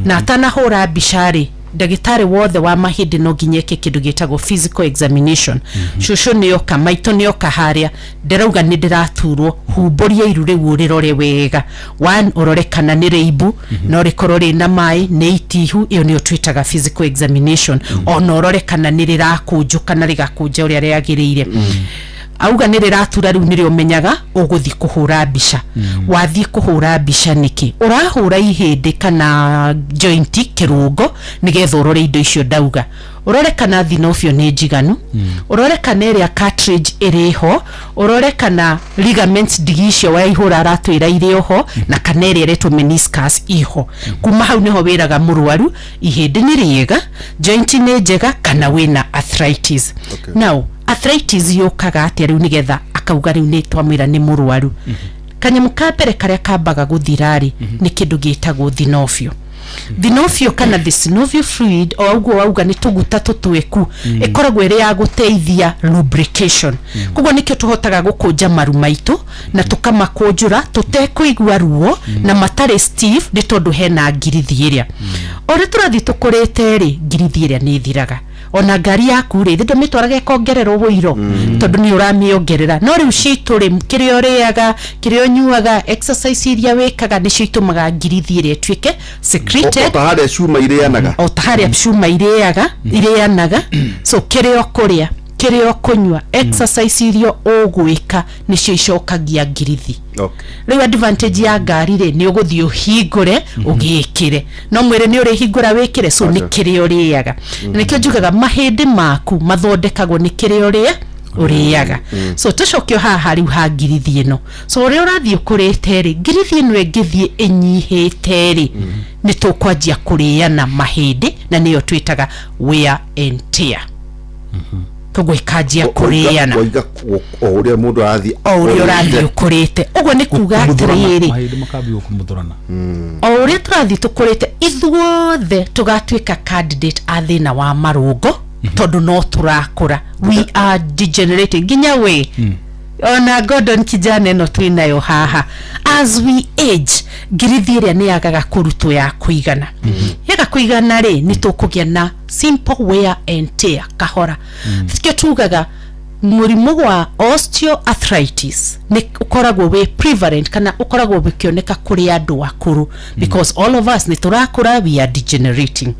Na atanahũra mbica rĩ, ndagĩtarĩ wothe wa mahĩndĩ no nginya eke kĩndũ gĩtagwo physical examination. Cũcũ nĩoka, maitũ nĩoka harĩa, ndĩrauga nĩ ndĩraturwo, humbũria iru rĩu ũrĩrore wega. One, ũrore kana nĩ rĩimbu, no rĩkorwo rĩna maĩ, nĩ itihu. Ĩyo nĩyo twĩtaga physical examination. Ona ũrore kana nĩ rĩrakũnjũka na rĩgakũnja ũrĩa rĩagĩrĩire. Auga nĩ rĩratura, rĩu nĩrĩo ũmenyaga ũgũthiĩ kũhũra mbica. Wathiĩ kũhũra mbica nĩkĩ? Ũrahũra ihĩndĩ kana joint, kĩrũngo, nĩgetha ũrore indo icio ndauga. Ũrore kana synovial nĩ njiganu, ũrore kana ĩrĩa cartridge ĩrĩ ho, ũrore kana ligaments, ndigi icio waihũra aratwĩra irĩ oho, na kana ĩrĩa ĩretwo meniscus iho. Kuma hau nĩho wĩraga mũrwaru ihĩndĩ nĩ rĩega, joint nĩ njega, kana wĩna arthritis. Now arthritis yũkaga atĩa rĩu nĩgetha akauga rĩu nĩ twamwĩra nĩ mũrwaru? Kanyamũ ka mbere karĩa kambaga gũthira rĩ, nĩ kĩndũ gĩtagwo synovial. Synovial kana the synovial fluid, o ũguo wauga nĩ tũguta tũtweku, ĩkoragwo ĩrĩ ya gũteithia lubrication. Koguo nĩkĩo tũhotaga gũkũnja maru maitũ na tũkamakũnjũra tũtekũigua ruo na matarĩ stiff, nĩ tondũ hena ngirithi ĩrĩa. O ũrĩa tũrathiĩ tũkũrĩte rĩ, ngirithi ĩrĩa nĩ ĩthiraga. Ona ngari yaku rĩ, ndũmĩtwaraga ĩkongererwo wũiro, tondũ nĩ ũramĩongerera. No rĩu citũ rĩ, kĩrĩa ũrĩaga, kĩrĩa ũnyuaga, exercise iria wĩkaga, nĩcio itũmaga ngirithi ĩrĩa ĩtuĩke secreted. O ta harĩa cuma irĩanaga. O ta harĩa cuma irĩaga, irĩanaga. So kĩrĩa ũkũrĩa, kĩrĩa ũkũnyua, exercise iria ũgwĩka, nĩcio icokagia ngirithi. Rĩu advantage ya ngari rĩ, nĩ ũgũthiĩ ũhingũre ũgĩkĩre, no mwĩrĩ nĩ ũrĩhingũra wĩkĩre? So nĩ kĩrĩa ũrĩaga, na nĩkĩo njugaga mahĩndĩ maku mathondekagwo nĩ kĩrĩa ũrĩa ũrĩaga. So tũcoke o haha rĩu ha ngirithi ĩno. So ũrĩa ũrathiĩ ũkũrĩte rĩ, ngirithi ĩno ĩngĩthiĩ ĩnyihĩte rĩ, nĩ tũkwanjia kũrĩana mahĩndĩ, na nĩyo twĩtaga wear and tear. Koguo ĩkanjia kũrĩana. Waiga o ũrĩa mũndũ arathiĩ O ũrĩa ũrathiĩ ũkũrĩte, ũguo nĩ kuga atĩrĩrĩ, Mahĩndĩ makambia gũkumuthũrana. O ũrĩa tũrathiĩ tũkũrĩte, ithuothe tũgatuĩka candidate a thĩna wa marũngo, tondũ no tũrakũra, we are degenerating. Nginya we ona Gordon kijana ĩno twĩnayo haha, as we age, ngirithi ĩrĩa nĩ yagaga kũrutwo ya kũigana. Yaga kũigana rĩ, nĩ tũkũgĩa na simple wear and tear kahora. Kĩo tugaga Mũrimũ wa osteoarthritis nĩ ũkoragwo wĩ prevalent kana ũkoragwo ũkĩoneka kũrĩ andũ akũrũ, because all of us nĩ tũrakũra, we are degenerating.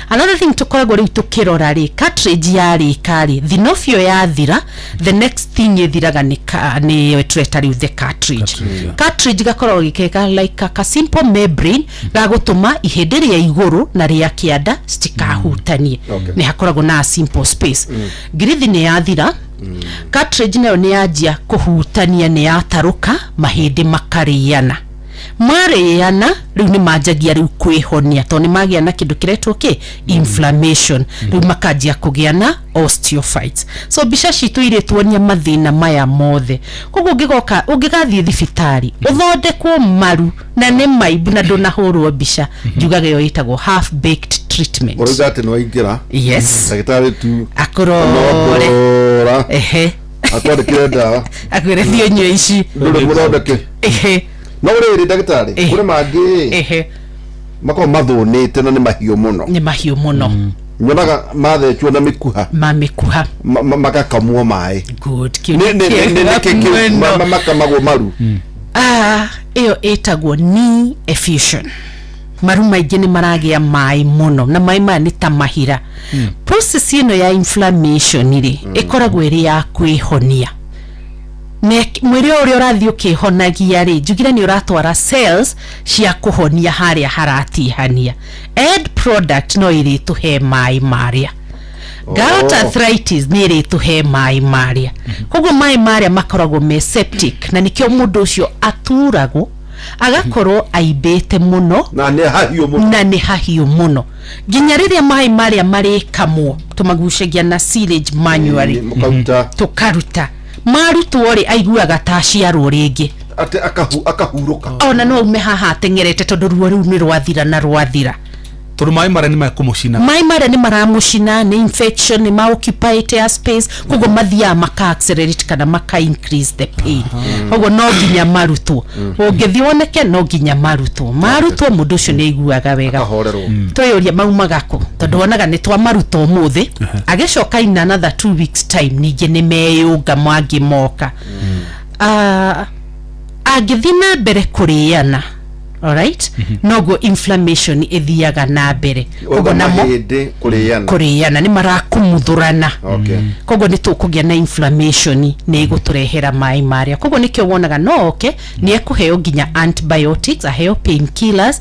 Another thing tũkoragwo rĩu tũkĩrora rĩ, cartilage yarĩka rĩ, thinofio yathira, the next thing ĩthiraga nĩ nĩ tũreta rĩu the cartilage. Cartilage, yeah. Cartilage gakoragwo gĩkeka like ka simple membrane gagũtũma ihĩndĩ rĩa igũrũ na rĩa kĩanda citikahutanie. Nĩ hakoragwo na a simple space. Ngirithi nĩ yathira, cartilage nayo nĩ yanjia kũhutania, nĩ yatarũka, mahĩndĩ makarĩana. Marĩana rĩu nĩ manjagia rĩu kwĩhonia, tondũ nĩ magĩa na kĩndũ kĩretwo kĩ inflammation. Rĩu makanjia kũgĩa na osteophytes. So mbica citũ irĩtuonia mathĩna maya mothe. Koguo ũngĩgoka, ũngĩgathiĩ thibitarĩ ũthondekwo maru na nĩ maimbu na ndũnahũrwo mbica, njugaga ĩyo ĩtagwo half baked treatment. Ũrauga atĩ nĩ waingĩra, ndagĩtarĩ tu Akũrore. Nokũrora. Akwandĩkĩre ndawa. Akwĩre thiĩ ũnyue ici. Ndũrĩ mũthondeke. No rĩrĩ, ndagĩtarĩ, kũrĩ mangĩ makoragwo mathũnĩte na nĩ mahiũ mũno. Nĩ mahiũ mũno. Nyonaga mathecwo na mĩkuha. Ma mĩkuha. Magakamwo maĩ. Good. Kĩu Nĩ nĩ nĩkĩ kĩega kĩu mũno. makamagwo maru? Ah, ĩyo ĩtagwo knee effusion. Maru maingĩ nĩ maragĩa maĩ mũno na maĩ maya nĩ ta mahira. Process ĩno ya inflammation rĩ, ĩkoragwo ĩrĩ ya kwĩhonia. Mwĩrĩ o ũrĩa ũrathiĩ ũkĩhonagia rĩ, njugire nĩ ũratwara cells cia kũhonia harĩa haratihania. End product no ĩrĩtũhe maĩ marĩa gout arthritis nĩ ĩrĩtũhe maĩ marĩa. Koguo maĩ marĩa makoragwo me septic, na nĩkĩo mũndũ ũcio aturagwo agakorwo aimbĩte mũno. Na nĩ hahiũ mũno. Na nĩ hahiũ mũno, nginya rĩrĩa maĩ marĩa marĩkamwo tũmagucagia na silage manually. Mũkaruta. Tũkaruta. Marutwo rĩ, aiguaga ta aciarwo rĩngĩ. Atĩ akahurũka. Ona no aume haha ateng'erete, tondũ ruo rĩu nĩ rwathira na rwathira. Tondũ maĩ marĩa nĩ mekũmũcina. Maĩ marĩa nĩ maramũcina, nĩ infection, nĩ maoccupy a space, koguo mathiaga maka accelerate kana maka increase the pain. Koguo no nginya marutwo. Ũngĩthiĩ woneke no nginya marutwo. Marutwo, mũndũ ũcio nĩ aiguaga wega. Akahorerwo. Twĩyũria maumaga kũ, tondũ wonaga nĩ twamaruta ũmũthĩ, agĩcoka in another 2 weeks time ningĩ nĩ meyũnga mangĩ moka. Ah, angĩthiĩ na mbere kũrĩana, alright, noguo inflammation ĩthiaga na mbere. Ũguo Koguo namo mahĩndĩ kũrĩana. Kũrĩana, nĩ marakumuthũrana. Koguo nĩ tũkũgĩa na inflammation, nĩ ĩgũtũrehera maĩ marĩa. Koguo nĩkĩo wonaga no oke nĩ ekũheo nginya antibiotics, aheo pain killers,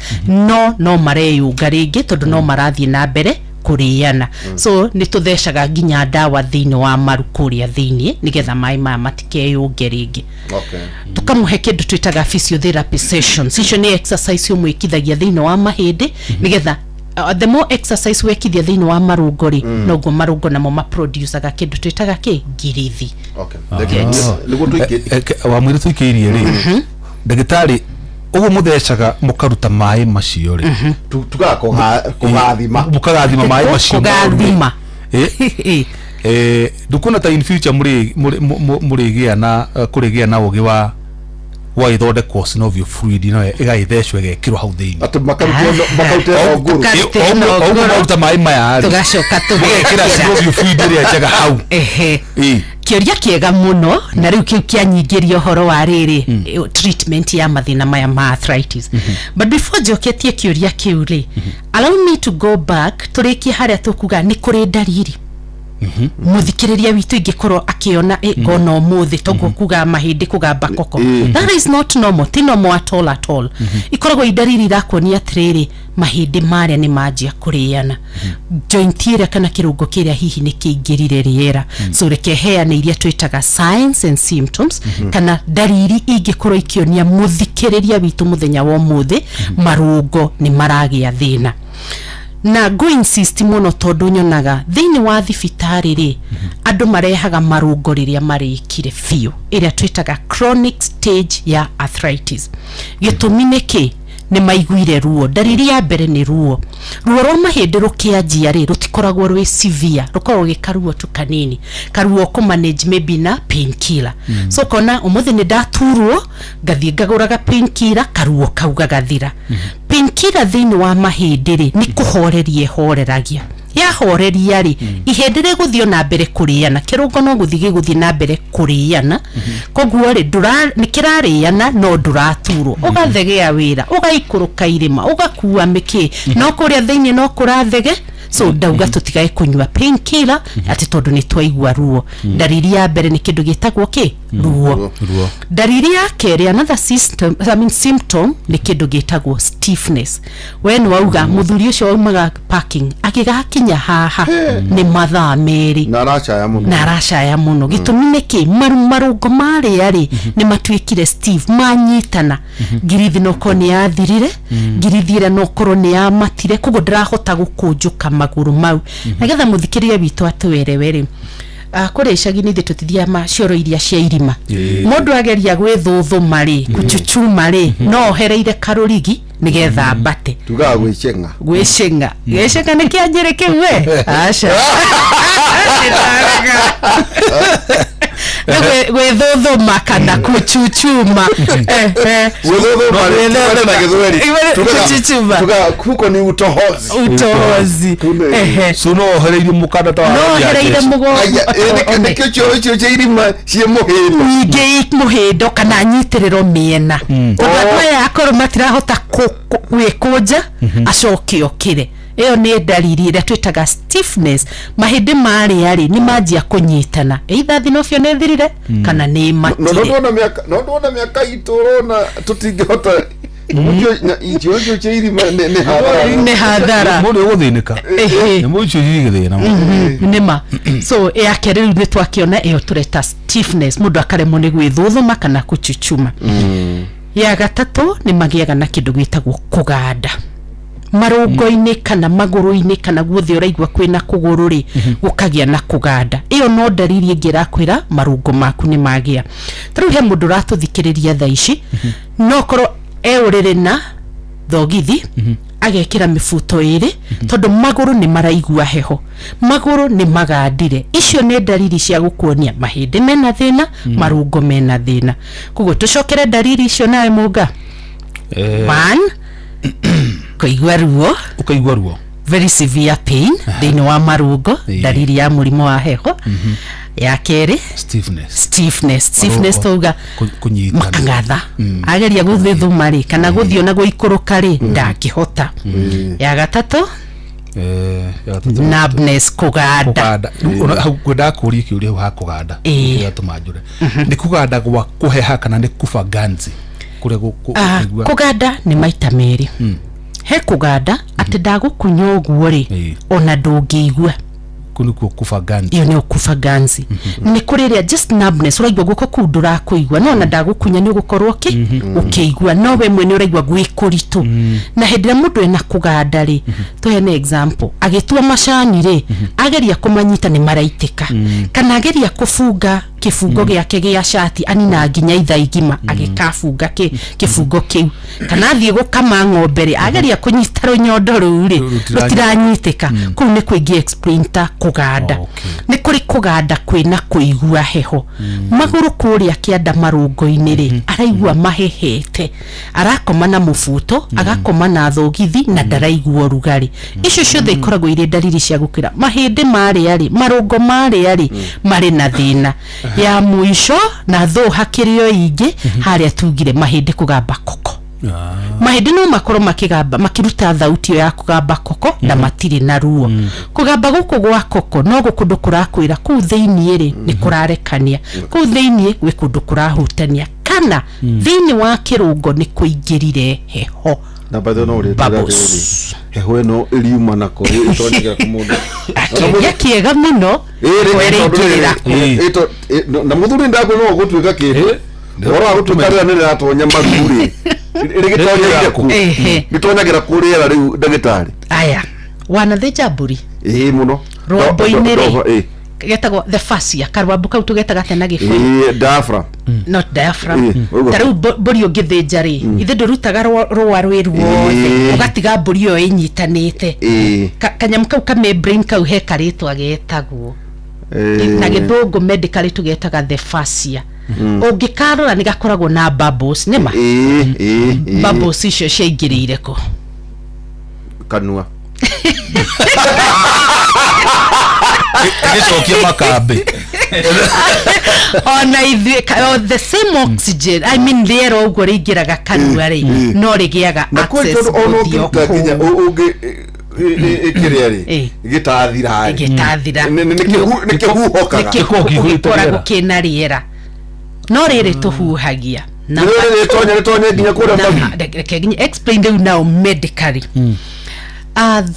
no mareyũnga rĩngĩ, tondũ no marathiĩ na mbere kũrĩana. So nĩ tũthecaga nginya ndawa thĩinĩ wa maru kũrĩa thĩinĩ, nĩgetha maĩ maya matikeyũnge rĩngĩ. Tukamũhe kĩndũ twĩtaga physiotherapy sessions. Icio nĩ exercise ũmwĩkithagia thĩinĩ wa mahĩndĩ, nĩgetha the more exercise wekithia thĩinĩ wa marũngo rĩ, noguo marũngo namo maproducaga kĩndũ twĩtaga kĩ ngirithi. Nĩguo tũingĩ. Wamwĩre tũikĩirie rĩ, ndagĩtarĩ, ũguo mũthecaga mũkaruta maĩ macio rĩ? Tugaga kũgathima. Mũkagathima maĩ macio. Kũgathima. Ndukuona ta in future mũrĩgĩa na kũrĩgĩa na ũgĩ wa gwagĩthondekwo synovial fluid no ĩgagĩthecwo ĩgekĩrwo hau thĩinĩ? Atĩ makaruta ĩno ngũrũ. Tukaruta ĩno O ũguo ngũrũ. maruta maĩ maya rĩ, Tũgacoka mũgekĩra tũgekĩra synovial fluid ĩrĩa njega hau. Kĩũria kĩega mũno, na rĩu kĩu kĩanyingĩria ũhoro wa rĩrĩ, treatment ya mathĩna maya ma arthritis. But before njoketie kĩũria kĩu rĩ, allow me to go back tũrĩkie harĩa tũkuga nĩ kũrĩ ndariri mũthikĩrĩria witũ ingĩkorwo akĩona ngona ũmũthĩ toguo kuga mahĩndĩ kũgamba koko. That is not normal, ti normal at all, at all. Ikoragwo i ndariri irakuonia atĩrĩrĩ, mahĩndĩ marĩa nĩ manjia kũrĩana, joint ĩrĩa kana kĩrũngo kĩrĩa hihi nĩ kĩingĩrire rĩera. So reke heane iria twĩtaga signs and symptoms, kana ndariri ingĩkorwo ikĩonia mũthikĩrĩria witũ mũthenya wa ũmũthĩ marũngo nĩ maragĩa thĩna. Na ngũ insist mũno, tondũ nyonaga thĩinĩ wa thibitarĩ rĩ, andũ marehaga marũngo rĩrĩa marĩkire biũ, ĩrĩa twĩtaga chronic stage ya arthritis. Gĩtũmi nĩ kĩ? Nĩ maiguire ruo. Ndariri ya mbere nĩ ruo. Ruo rwa mahĩndĩ rũkĩanjia rĩ, rũtikoragwo rwĩ severe, rũkoragwo gĩ karuo tu kanini, karuo kũ manage maybe na painkiller. So kona ũmũthĩ nĩ ndaturwo, ngathiĩ ngagũraga painkiller, karuo kau gagathira. Painkiller thĩinĩ wa mahĩndĩ rĩ, nĩ kũhoreria ĩhoreragia. Yahoreria rĩ, ihĩndĩ rĩgũthiĩ na mbere kũrĩana, kĩrũngo no gũthiĩ gĩgũthiĩ na mbere kũrĩana. Koguo rĩ, nĩ kĩrarĩana no ndũraturwo, ũgathegea wĩra, ũgaikũrũka irĩma, ũgakua mĩkĩ, no kũrĩa thĩinĩ no kũrathege. So ndauga tũtigae kũnyua painkiller atĩ tondũ nĩ twaigua ruo. Ndariri ya mbere nĩ kĩndũ gĩtagwo kĩ? Ruo. Ruo. Ndariri ya kerĩ, another system, I mean symptom, nĩ kĩndũ gĩtagwo stiffness. We nĩ wauga mũthuri ũcio waumaga parking agĩgakinya haha nĩ mathaa 2. Na aracaya mũno. Na aracaya mũno. Gĩtũmi nĩ kĩ? Marũngo marĩa rĩ, nĩ matuĩkire stiff, manyitana. Ngirithi no korwo nĩ yathirire, ngirithi ĩrĩa no korwo nĩ yamatire, koguo ndarahota gũkũnjũka magũrũ mau. Nĩgetha mũthikĩrĩria witũ atwerewe rĩ, kũrĩa icagi-inĩ ithuĩ tũtithiaga cioro iria cia irima. Mũndũ ageria gwĩthũthũma rĩ, kuchuchuma rĩ, no ohereire karũrigi nĩgetha ambate. Tugaga gwĩcenga. Gwĩcĩng'a, gwĩcĩng'a nĩ kĩa njĩrĩ kĩu we, aca. Nĩndarega. Nĩ gwĩthũthũma kana kuchuchuma. Gwĩthũthũma rĩ, Gwĩthũthũma. na Gĩthweri. Kuchuchuma. Tugaga huko ni utohozi. Utohozi. So no ohereirie mũkanda ta wa no ya ohereire Jesu. mũgongo. Aya, nĩkĩo cioro icio cia irima ciĩ mũhĩndo. Nyingĩ mũhĩndo kana nyitĩrĩro mĩena, tondũ andũ aya akũrũ matirahota gwĩkũnja acoke okĩre. Ĩyo nĩ ndariri ĩrĩa twĩtaga stiffness. Mahĩndĩ marĩa rĩ, nĩ manjia kũnyitana, either thinobio nĩ thirire kana nĩ No matire. no ndona mĩaka itũ ũrona tũtingĩhota icio icio cia irima nĩ hathara. Nĩ hathara. Mũndũ ũgũthĩnĩka. Nĩ mũndũ icio igĩthĩna. Nĩma. So yake rĩu nĩ twakĩona ĩyo tũreta stiffness, mũndũ akaremwo nĩ gwĩthũthũma kana kuchuchuma. Ya gatatũ nĩ magĩaga na kĩndũ gĩtagwo kũganda marũngo-inĩ kana magũrũ-inĩ, kana guothe ũraigua kwĩna kũgũrũ rĩ, gũkagĩa na kũganda. Ĩyo no ndariri ĩngĩ ĩrakwĩra marũngo maku nĩ magĩa. Ta rĩu he mũndũ ũratũthikĩrĩria thaa ici, no korwo e ũrĩrĩ na thogithi, agekĩra mĩbuto ĩrĩ tondũ magũrũ nĩ maraigua heho, magũrũ nĩ magandire. Icio nĩ ndariri cia gũkuonia mahĩndĩ mena thĩna, marũngo mena thĩna. Koguo tũcokere ndariri icio nawe mũnga. One, kũigua ruo. Ũkaigua ruo. Very severe pain thĩinĩ wa marũngo, ndariri ya mũrimũ wa heho. Ya kerĩ, Stiffness. stiffness. Stiffness Marũngo. tauga Kũnyitana. makang'atha, ageria gũthĩthũma rĩ kana gũthiĩ ona gũikũrũka rĩ, ndangĩhota. Ya gatatũ, Ya gatatũ. Numbness, kũganda. Kũganda. Rĩu ona hau ngwendaga kũria kĩũria hau ha kũganda. Kĩratũma njũre nĩ kũganda gwa kũheha kana nĩ kuba ganzi kũrĩa kũigua? Kũganda nĩ maita merĩ. He kũganda atĩ ndagũkunya ũguo rĩ, ona ndũngĩigua. Kũu nĩkuo kuba ganzi. Iyo nĩ ũkuba ganzi. Nĩ kũrĩ ĩrĩa just numbness, ũraigua guoko kũu ndũrakũigua, no ona ndagũkunya nĩ ũgũkorwo ũkĩigua, no we mwene ũraigua gwĩ kũritũ. Na hĩndĩ ĩrĩa mũndũ ena kũganda rĩ, tũheane example, agĩtua macani rĩ, ageria kũmanyita nĩ maraitĩka, kana ageria kũbunga kĩbungo gĩake gĩa cati, anina nginya ithaa igima agĩkabunga kĩbungo kĩu, kana athiĩ gũkama ng'ombe rĩ, ageria kũnyita rũnyondo rũu rĩ, rũtiranyitĩka. Kũu nĩ kũingĩ explain ta kũganda. Nĩ kũrĩ kũganda kwĩna kũigua heho magũrũ kũrĩa kĩanda marũngo-inĩ rĩ, araigua mahehete, arakoma na mũbuto, agakoma na thogithi na ndaraigua ũrugarĩ. Icio ciothe ikoragwo irĩ ndariri cia gũkĩra mahĩndĩ marĩa rĩ, marũngo marĩa rĩ, marĩ na thĩna. Ya mũico na thũ hakĩrĩ o ingĩ harĩa tugire mahĩndĩ kũgamba koko. Mahĩndĩ no makorwo makĩgamba, makĩruta thauti ĩyo ya kũgamba koko na matirĩ na ruo. Kũgamba gũkũ gwa koko no gũkũndũ kũrakwĩra kũu thĩiniĩ rĩ, nĩ kũrarekania, kũu thĩiniĩ gwĩ kũndũ kũrahutania, kana thĩiniĩ wa kĩrũngo nĩ kũingĩrire heho. Na by the way, no ũrĩa Bubbles. Heho ĩno ĩriuma nako ĩtonyagĩra kũ mũndũ? Akĩria kĩega mũno. Ĩrĩ, Heho tondũ ĩraingĩrĩra rĩrĩ, kũ? Na mũthuri ndakwĩ no gũtuĩka kĩndũ ũhoro wa gũtuĩka rĩera nĩ rĩratonya maru rĩ, rĩgĩtonyeire kũ? Rĩtonyagĩra kũ rĩera rĩu, ndagĩtarĩ? Aya, wanathĩnja mbũri? Ĩĩ, mũno. Rwambo-inĩ rĩ, Ĩĩ. getagwo the fascia, karwambo kau tũgetaga atĩa na Gĩkũyũ? Ĩĩ, diaphragm. Not diaphragm. Ĩĩ, ũguo. Ta rĩu mbũri ũngĩthĩnja rĩ, ithe ndũrutaga rũa rwĩ ruothe, ũgatiga mbũri ĩyo ĩnyitanĩte. Kanyamũ kau ka membrane kau he karĩtwa getagwo na Gĩthũngũ, medically tũgetaga the fascia. Ũngĩkarora nĩ gakoragwo na bubbles, nĩma? Ĩĩ. Bubbles icio ciaingĩrĩire kũ? Kanua. Ĩgĩcokia makambĩ. Ona ithuĩ o the same oxygen, I mean rĩera ũguo rĩingĩraga kanua rĩ, no rĩgĩaga Na kwĩ access tondũ ona gũthiĩ o ũngĩruta nginya kũu. ũngĩ ĩkĩrĩa rĩ, gĩtathira rĩ, gĩtathira. Nĩ kĩhuhokaga. Gĩkoragwo kĩihũrĩte Gĩkoragwo rĩera. kĩna rĩera, no rĩrĩ tũhuhagia na Rĩrĩ rĩtonya rĩtonye nginya kũrĩa mahu. Reke nginya explain rĩu now medically.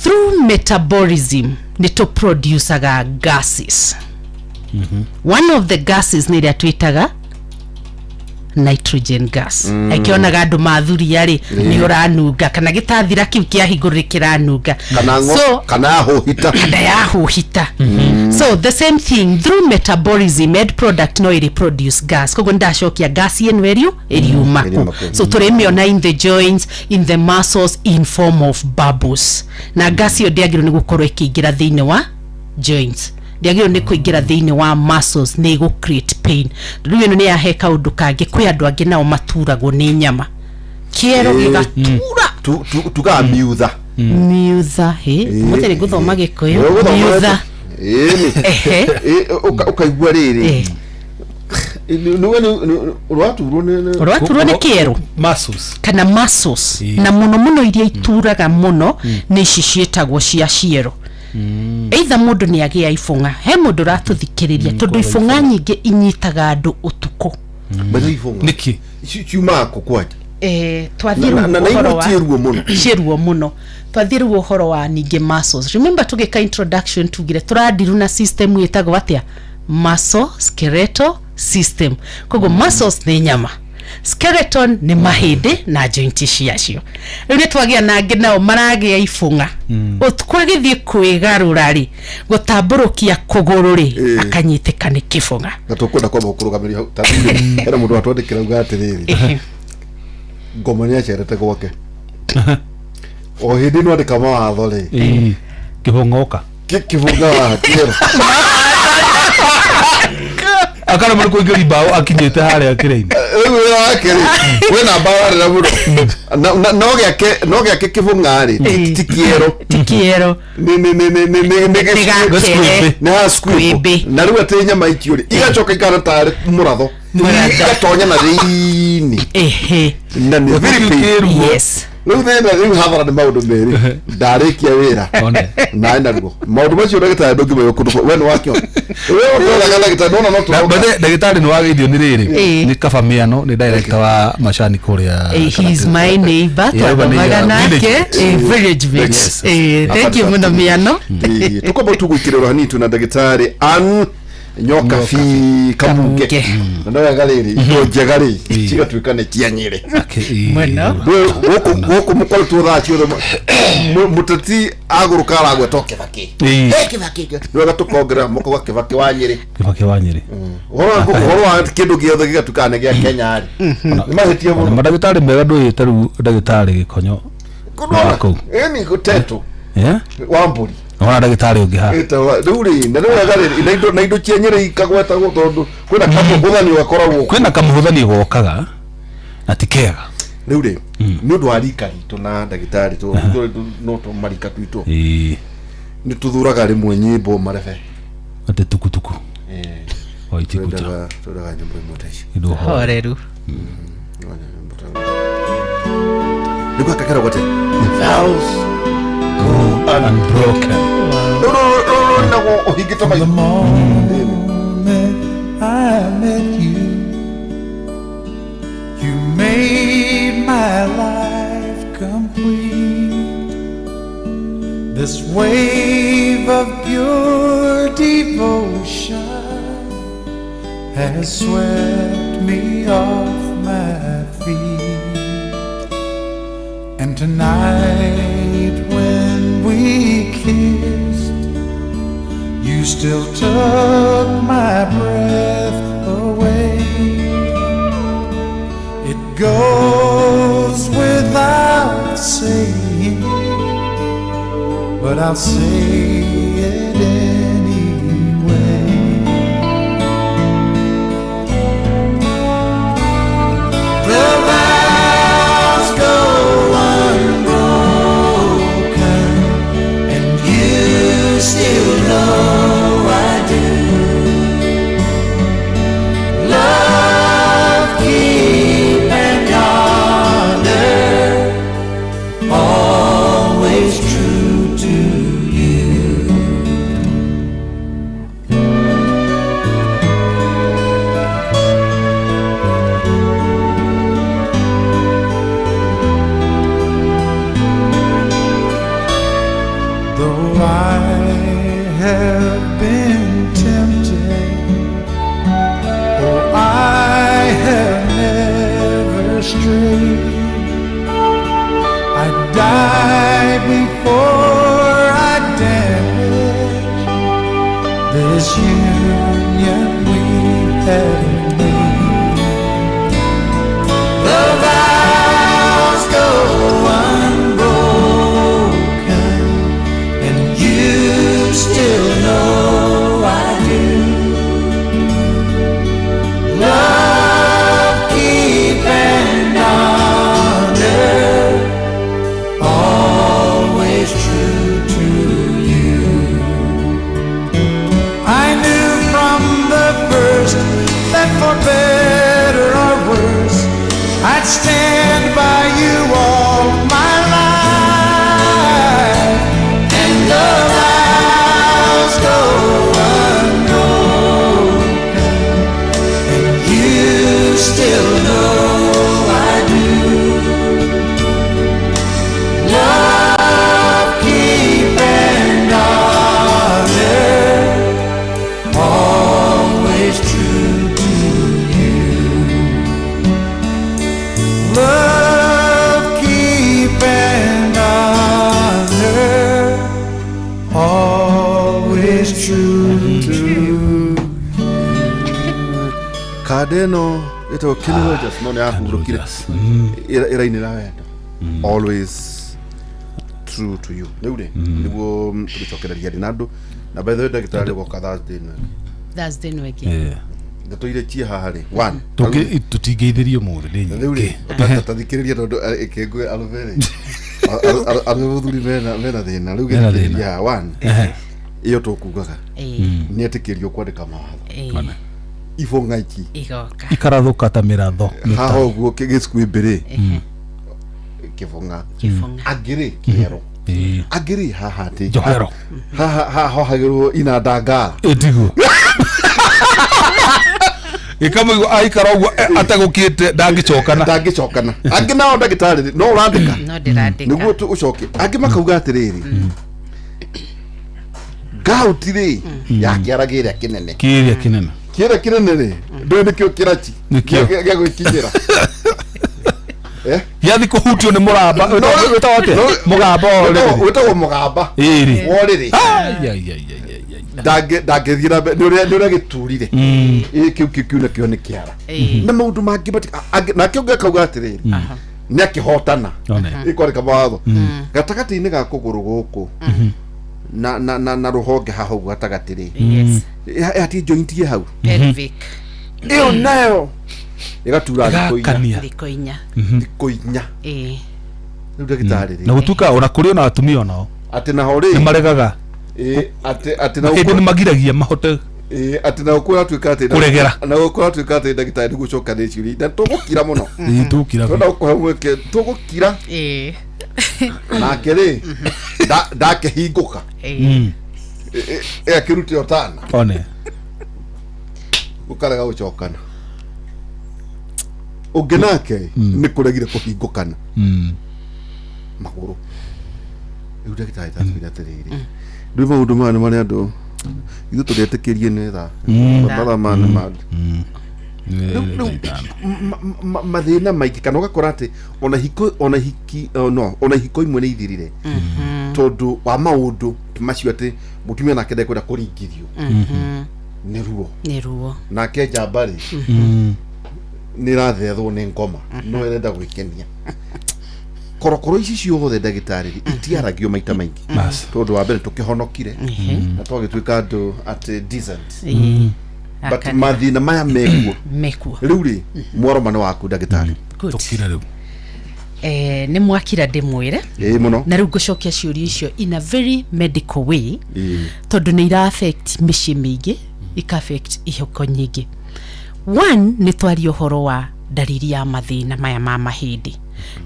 Through metabolism nĩ tũproducaga gases. One of the gases nĩ ĩrĩa twĩtaga nitrogen gas. Akĩonaga andũ mathuria rĩ, nĩ ũranunga kana gĩtathira kĩu kĩahingũrĩrĩ kĩranunga. Kana ngo So kana hũhita. Kana yahuhita. So the same thing, through metabolism end product no ĩrĩ produce gas, koguo ndacokia gas ĩno ĩriu ĩriuma ĩriuma kũ kũ. So tũrĩmĩona in the joints, in the muscles, in form of bubbles, na gas ĩyo ndĩagĩrĩirwo nĩ gũkorwo ĩkĩingĩra thĩinĩ wa joints, ndĩagĩrĩirwo nĩ kũingĩra thĩinĩ wa muscles, nĩ ĩgũ create pain. Rĩu ĩno nĩ yahe kaũndũ kangĩ. Kwĩ andũ angĩ nao maturagwo nĩ nyama, kĩero gĩgatura. Tugaga miutha. Miutha hĩ, mũthĩ nĩ ngũthoma Gĩkũyũ, miutha. Ĩni. Ehe. Ũkaigua rĩrĩ nĩwe rwaturwo nĩ Rwaturwo nĩ kĩero. Muscles. Kana muscles, na mũno mũno iria ituraga mũno nĩ ici ciĩtagwo cia ciero. Either mũndũ nĩ agĩa ibũng'a, he mũndũ ũratũthikĩrĩria, tondũ ibũng'a nyingĩ inyitaga andũ ũtukũ. Maitho ibũng'a Nĩkĩ? Ciumaga kũ kwanja? Twathiĩ Na- na rĩu na ũhoro imwe wa ciĩ ruo mũno. Ciĩ ruo mũno. Twathiĩ rĩu ũhoro wa ningĩ muscles. Remember tũgĩka introduction tugire tũrandiru na system ĩtagwo atĩa? Muscle skeletal system. Koguo muscles nĩ nyama, skeleton nĩ mahĩndĩ na joint ciacio. Rĩu nĩ twagĩa na angĩ nao maragĩa ibũng'a ũtukũ, agĩthiĩ kwĩgarũra rĩ, gũtambũrũkia kũgũrũ rĩ, akanyitĩka nĩ kĩbũng'a. Na tũkwenda kwamba gũkũrũgamĩria hau. Ta rĩu hena mũndũ watwandĩkĩra uga atĩrĩrĩ, ngoma nĩ acerete gwake o hĩndĩ ĩno andĩka mawatho rĩ. Ĩĩ. Kĩbũng'oka. Kĩbũng'a haha kĩero. Akaremwo nĩ kũingĩria mbaũ akinyĩte harĩa kĩrĩa-inĩ. Rĩu wĩra wake rĩ, wĩna mbaũ arĩra mũno. No gĩake kĩbũng'a rĩ, ti kĩero. Ti kĩero. Nĩ Nĩ gakere. Nĩ ha squib. Squib. Na rĩu atĩ nyama icio rĩ, igacoka ikahana tarĩ mũratho. Mũratho. Igatonya na thĩinĩ. Na nĩ very pain. Rĩu thĩna, rĩu hathara nĩ maũndũ merĩ, ndarĩkia wĩra One. naĩ naruo maũndũ macio ndagĩtarĩ ndũngĩmenya kũndũ we nĩ wakĩona we ũtwaraga ndagĩtarĩ nona no Na- tũroka. but ndagĩtarĩ nĩ wageithio nĩ rĩrĩ. Nĩ kaba mĩano, nĩ director wa macani kũrĩa. Eh, he's my neighbor. Yeah, Twathomaga yeah, nake. village. Village mate. Yes. Thank you mũno mĩano. Tũkwamba tũgũikĩrĩrwo hanini twĩna ndagĩtarĩ Ann Nyokabi Kamunge. Kamunge. Na no wega rĩrĩ, indo njega rĩ cigatuĩka nĩ cia Nyĩrĩ. Mũno. Gũkũ mũkoretwo thaa ciothe mũteti agũrũka aragweta o Kĩbakĩ. Ĩĩ. Kĩbakĩ nĩ wega tũkongerera moko gwa Kĩbakĩ wa Nyĩrĩ. Kĩbakĩ wa Nyĩrĩ. Ũhoro wa kĩndũ gĩothe gĩgatuĩka nĩ gĩa Kenya rĩ, nĩ mahĩtia Ona mũno. mandagĩtarĩ mega ndũĩte rĩu ndagĩtarĩ Gĩkonyo. Kũrora. Kũu. Ĩni gũtetwo Eh? wa mbũri. Ona ndagĩtarĩ ũngĩ haha. Ĩtagwo- rĩu rĩ, na rĩu wega rĩ, na indo cia Nyĩrĩ ikagwetagwo tondũ kwĩna kamũhũthanio gakoragwo. Kwĩna kamũhũthanio gokaga na ti kega. Rĩu rĩ, nĩ ũndũ wa rika ritũ na ndagĩtarĩ no tũmarika twitũ, Ĩĩ. nĩ tũthuraga rĩmwe nyĩmbo marebe. Atĩ tukutuku o itikuta. Twendaga nyĩmbo imwe ta icio. Indo ho. Horeru. Nĩguo akakeragwo atĩ vows go Unbroken. Rĩu rũrũ naguo ũhingĩte maitho. The moment I met you, you made my life complete. This wave of pure devotion has swept me off my feet. And tonight when we kissed, you still took my breath away. It goes without saying, but I'll say it anyway. The vows go unbroken, and you still know I Though I have been tempted, oh, I have never strayed. I'd die before I damage this union we have made. The vows go unbroken, and you still know I do. Love, keep, and honor, always true to you. I knew from the first that for better or worse, I'd stand by you all my life. And the vows go unbroken, and you still know I do. Love, keep, and honor, always true to you. Love, keep, and honor, always true to you. Kanda ĩno ĩtagwo Kenny Rogers no nĩ yahurũkire ĩrainĩra wendo always true to you. Rĩu rĩ nĩguo tũgĩcokereria rĩ na andũ na by the way ndagĩtarĩ goka Thursday ĩno ĩngĩ. Thursday ĩno ĩngĩ. Ndeto iria ciĩ haha rĩ one Tũtingĩithĩrio mũthĩ nĩ rĩu rĩ nyingĩ. tathikĩrĩria tondũ ĩkĩngwe arũme rĩ arũme mũthuri mena thĩna rĩu Mena gĩthikĩrĩria thĩna. haha one Ehe. ĩyo tũkugaga Ĩĩ, nĩ etĩkĩrio kwandĩka mawatho ĩĩ, ibo ng'aiki igoka Ikarathũka ta mĩratho. Haha ũguo gĩcumbĩ rĩ kĩbong'a kĩbong'a. Angĩ rĩ kĩero. Ĩĩ. Angĩ rĩ haha atĩ Njohero. haha haha hohagĩrwo inanda ngara. Ĩtiguo gĩkamũigua aikara ũguo ategũkĩte ndangĩcokana. Ndangĩcokana. Angĩ nao ndagĩtarĩ rĩ, no ũrandĩka No ndĩrandĩka. nĩguo ũcoke. Angĩ makauga atĩrĩrĩ, gauti rĩ ya kĩara kĩrĩa kĩnene. Kĩrĩa kĩnene. Kĩrĩa kĩnene rĩ ndũĩ nĩkĩo kĩraci Nĩkĩo. gĩa gwĩkinyĩra. Eh? Gĩathi kũhutio nĩ mũramba. Wĩtagwo atĩa? Mũgamba wa ũrĩrĩ. Wĩtagwo mũgamba Ĩrĩ. wa ũrĩrĩ. Ai, ai, ai, ai, ai, ai. Ndangĩthiĩ na mbere nĩ ũrĩa gĩturire. Ĩ, kĩu nakĩo nĩ kĩara. Ĩĩ. Na maũndũ mangĩ nake ũngĩ akauga atĩrĩrĩ, nĩ akĩhotana One. ĩkwandĩka mawatho gatagatĩ-inĩ ga kũgũrũ gũkũ na rũhonge haha ũguo gatagatĩ rĩ, Yes. hatirĩ joint ĩ hau. Pelvic. Ĩyo nayo ĩgatura thikũ 4. Ĩgakania. Thikũ 4. Thikũ 4. Ĩĩ. Rĩu ndagĩtarĩ Na rĩ gũtuĩka ona kũrĩ ona atumia onao atĩ naho nĩ rĩ maregaga. Ĩ, atĩ na Hĩndĩ nĩ gũkũ magiragia mahote ĩ, atĩ na gũkũ ũratuĩka atĩ Kũregera. na gũkũ ũratuĩka atĩ ndagĩtarĩ nĩ gũcoka nĩ ciũria na tũgũkira mũno. Tũkira. Tũrenda gũkũhe mweke tũgũkira. Ĩĩ. Nake rĩ ndakĩhingũka. Ĩĩ. Akĩrute ũtana One. ũkarega gũcokana. Ũngĩ nake nĩ kũregire kũhingũkana magũrũ. Rĩu ndagĩtarĩ tatwĩre atĩrĩrĩ, rĩu maũndũ maya nĩ marĩa andũ ithuĩ tũretĩkĩrie nĩ thaa mathaa maya nĩ ma rĩu mathĩna maingĩ kana ũgakora atĩ ona hiko ona hiki oh, no ona hiko imwe nĩ ithirire tondũ wa maũndũ macio atĩ mũtumia nake ndekwenda kũringithio nĩ ruo. Nĩ ruo. Nake njamba rĩ nĩ ĩrathethwo nĩ ngoma no ĩrenda gwĩkenia. Korokoro ici ciothe ndagĩtarĩ rĩ itiaragio maita maingĩ Bas. tondũ wa mbere tũkĩhonokire na twagĩtuĩka andũ atĩ decent, Ĩĩ. but Akana. mathĩna maya mekuo. Mekuo. Rĩu rĩ mwaroma nĩ waku ndagĩtarĩ. Good. Tũkire rĩu. Nĩ mwakira ndĩmwĩre. Ĩĩ mũno. Na rĩu ngũcokia ciũria icio in a very medical way Ĩĩ. tondũ nĩ ira affect mĩciĩ mĩingĩ, ika affect ihiko nyingĩ. One, nĩ twaria ũhoro wa ndariri ya mathĩna maya ma mahĩndĩ.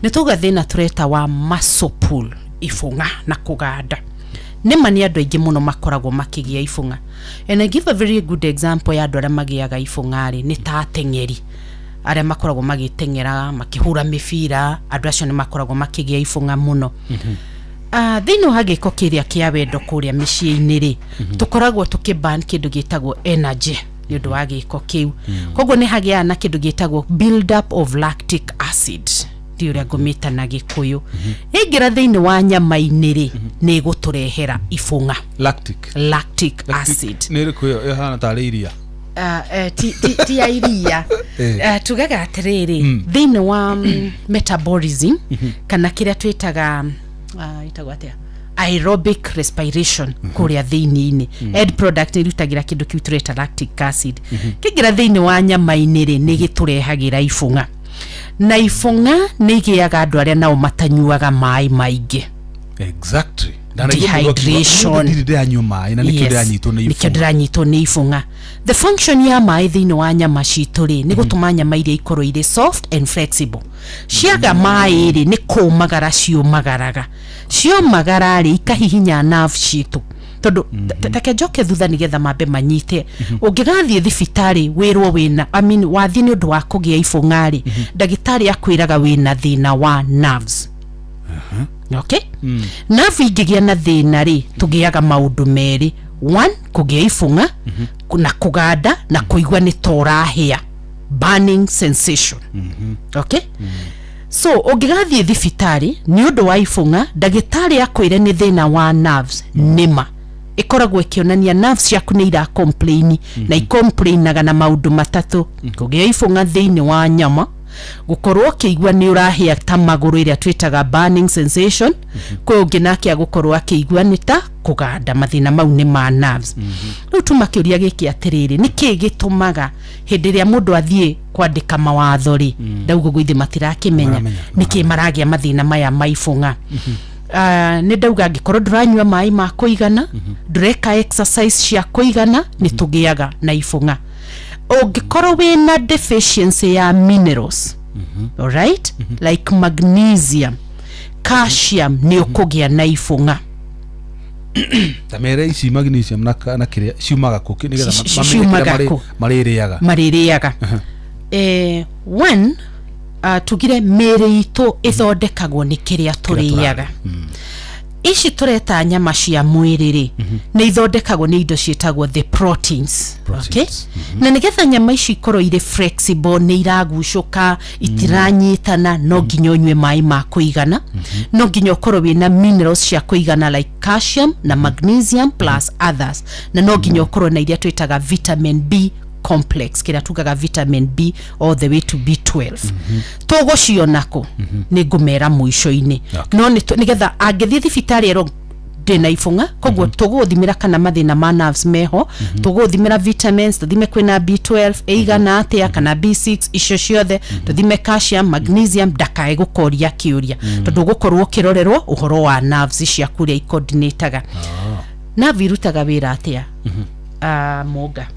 Nĩ twauga thĩna tũreta wa muscle pull, ibũng'a na kũganda. Nĩma nĩ andũ aingĩ mũno makoragwo makĩgĩa ibũng'a, and I give a very good example ya andũ arĩa magĩaga ibũng'a rĩ nĩ ta ateng'eri arĩa makoragwo magĩteng'era makĩhũra mĩbira. Andũ acio nĩ makoragwo makĩgĩa ibũng'a mũno. Thĩinĩ wa gĩko kĩrĩa kĩa wendo kũrĩa mĩciĩ-inĩ rĩ, tũkoragwo tũkĩban kĩndũ gĩtagwo energy nĩ ũndũ wa gĩko kĩu. Koguo nĩ hagĩaga na kĩndũ gĩtagwo build up of lactic acid, ndi ũrĩa ngũmĩta na Gĩkũyũ. Yaingĩra thĩinĩ wa nyama-inĩ rĩ, nĩ ĩgũtũrehera ibũng'a. Lactic. Lactic acid. Nä ä rä kå ä yo ĩhana tarä iria? Ti ya iria. Tugaga atĩrĩrĩ, thĩinĩ wa metabolism kana kĩrĩa twĩtaga, ĩtagwo atĩa, aerobic respiration, kũrĩa thĩinĩ-inĩ end product nĩ ĩrutagĩra kĩndũ kĩu tũreta lactic acid. Kĩingĩra thĩinĩ wa nyama-inĩ rĩ, nĩ gĩtũrehagĩra ibũng'a, na ibũng'a nĩ igĩaga andũ arĩa nao matanyuaga maĩ maingĩ. Exactly. Dehydration. Ndirä ndäranyua maä na nä kä ndäranyitwo nä Nĩkĩo ibũng'a. Ndĩranyitwo nĩ ibũng'a. The function ya maĩ thĩinĩ wa nyama citũ rĩ, nĩ gũtũma nyama iria ikorwo irĩ soft and flexible. Ciaga maĩ rĩ, nĩ kũmagara ciũmagaraga. Ciomagara rĩ, ikahihinya nerve citũ, tondũ reke njoke thutha nĩgetha mambe manyite. Ũngĩgathiĩ thibitarĩ wĩrwo wĩna, I mean, wathiĩ nĩ ũndũ wa kũgĩa ibũng'a rĩ, ndagĩtarĩ akwĩraga wĩna thĩna wa nerves. Okay, nerve ingĩgĩa na thĩna rĩ, tũgĩaga maũndũ merĩ: one, kũgĩa ibũng'a na kũganda na kũigua nĩ ta ũrahĩa, burning sensation. Okay, so ũngĩgathiĩ thibitarĩ nĩ ũndũ wa ibũng'a, ndagĩtarĩ akwĩre nĩ thĩna wa nerves, nĩma ĩkoragwo ĩkĩonania nerves ciaku nĩ ira complain, na icomplainaga na maũndũ matatũ: kũgĩa ibũng'a thĩinĩ wa nyama, gũkorwo ũkĩigua nĩ ũrahĩa ta magũrũ, ĩrĩa twĩtaga burning sensation, kwĩ ũngĩ nake agũkorwo akĩigua nĩ ta kũganda. Mathĩna mau nĩ ma nerves. Rĩu tuma kĩũria gĩkĩ atĩrĩrĩ, nĩ kĩĩ gĩtũmaga hĩndĩ ĩrĩa mũndũ athiĩ kwandĩka mawatho rĩ, ndauga ũguo ithe matirakĩmenya Maramenya, nĩkĩ maragĩa mathĩna maya ma ibũng'a? Nĩ ndauga angĩkorwo ndũranyua maĩ ma kũigana, ndũreka exercise cia kũigana, nĩ tũgĩaga na ibũng'a. Ũngĩkorwo wĩna deficiency ya minerals, alright, like magnesium, calcium, nĩ ũkũgĩa na ibũng'a. Ta mere ici magnesium na kä rä a ciumaga kå nä getha Ciumaga kũ? marä rä aga. Marĩrĩaga. One, tugire mĩĩrĩ itũ ĩthondekagwo nĩ kĩrĩa tũrĩaga. Ici tũreta nyama cia mwĩrĩ rĩ, nĩ ithondekagwo nĩ indo ciĩtagwo the proteins. Okay? Proteins. Na nĩgetha nyama ici ikorwo irĩ flexible, nĩ iragucũka, itiranyitana, no nginya ũnyue maĩ ma kũigana, no nginya ũkorwo wĩna minerals cia kũigana like calcium na magnesium plus others, na no nginya ũkorwo na iria twĩtaga vitamin B complex, kĩrĩa tugaga vitamin B all the way to B12. Tũgũciona kũ? Nĩ ngũmera mũico-inĩ. No nĩgetha angĩthiĩ thibitarĩ erwo ndĩna ibũng'a, koguo tũgũthimĩra kana mathĩna ma nerves meho, tũgũthimĩra vitamins, tũthime kwĩna B12 ĩigana atĩa kana B6, icio ciothe, tũthime calcium, magnesium. Ndakae gũkoria kĩũria, tondũ ũgũkorwo ũkĩrorerwo ũhoro wa nerves ciaku ũrĩa icoordinataga. Nerve irutaga wĩra atĩa? Mũnga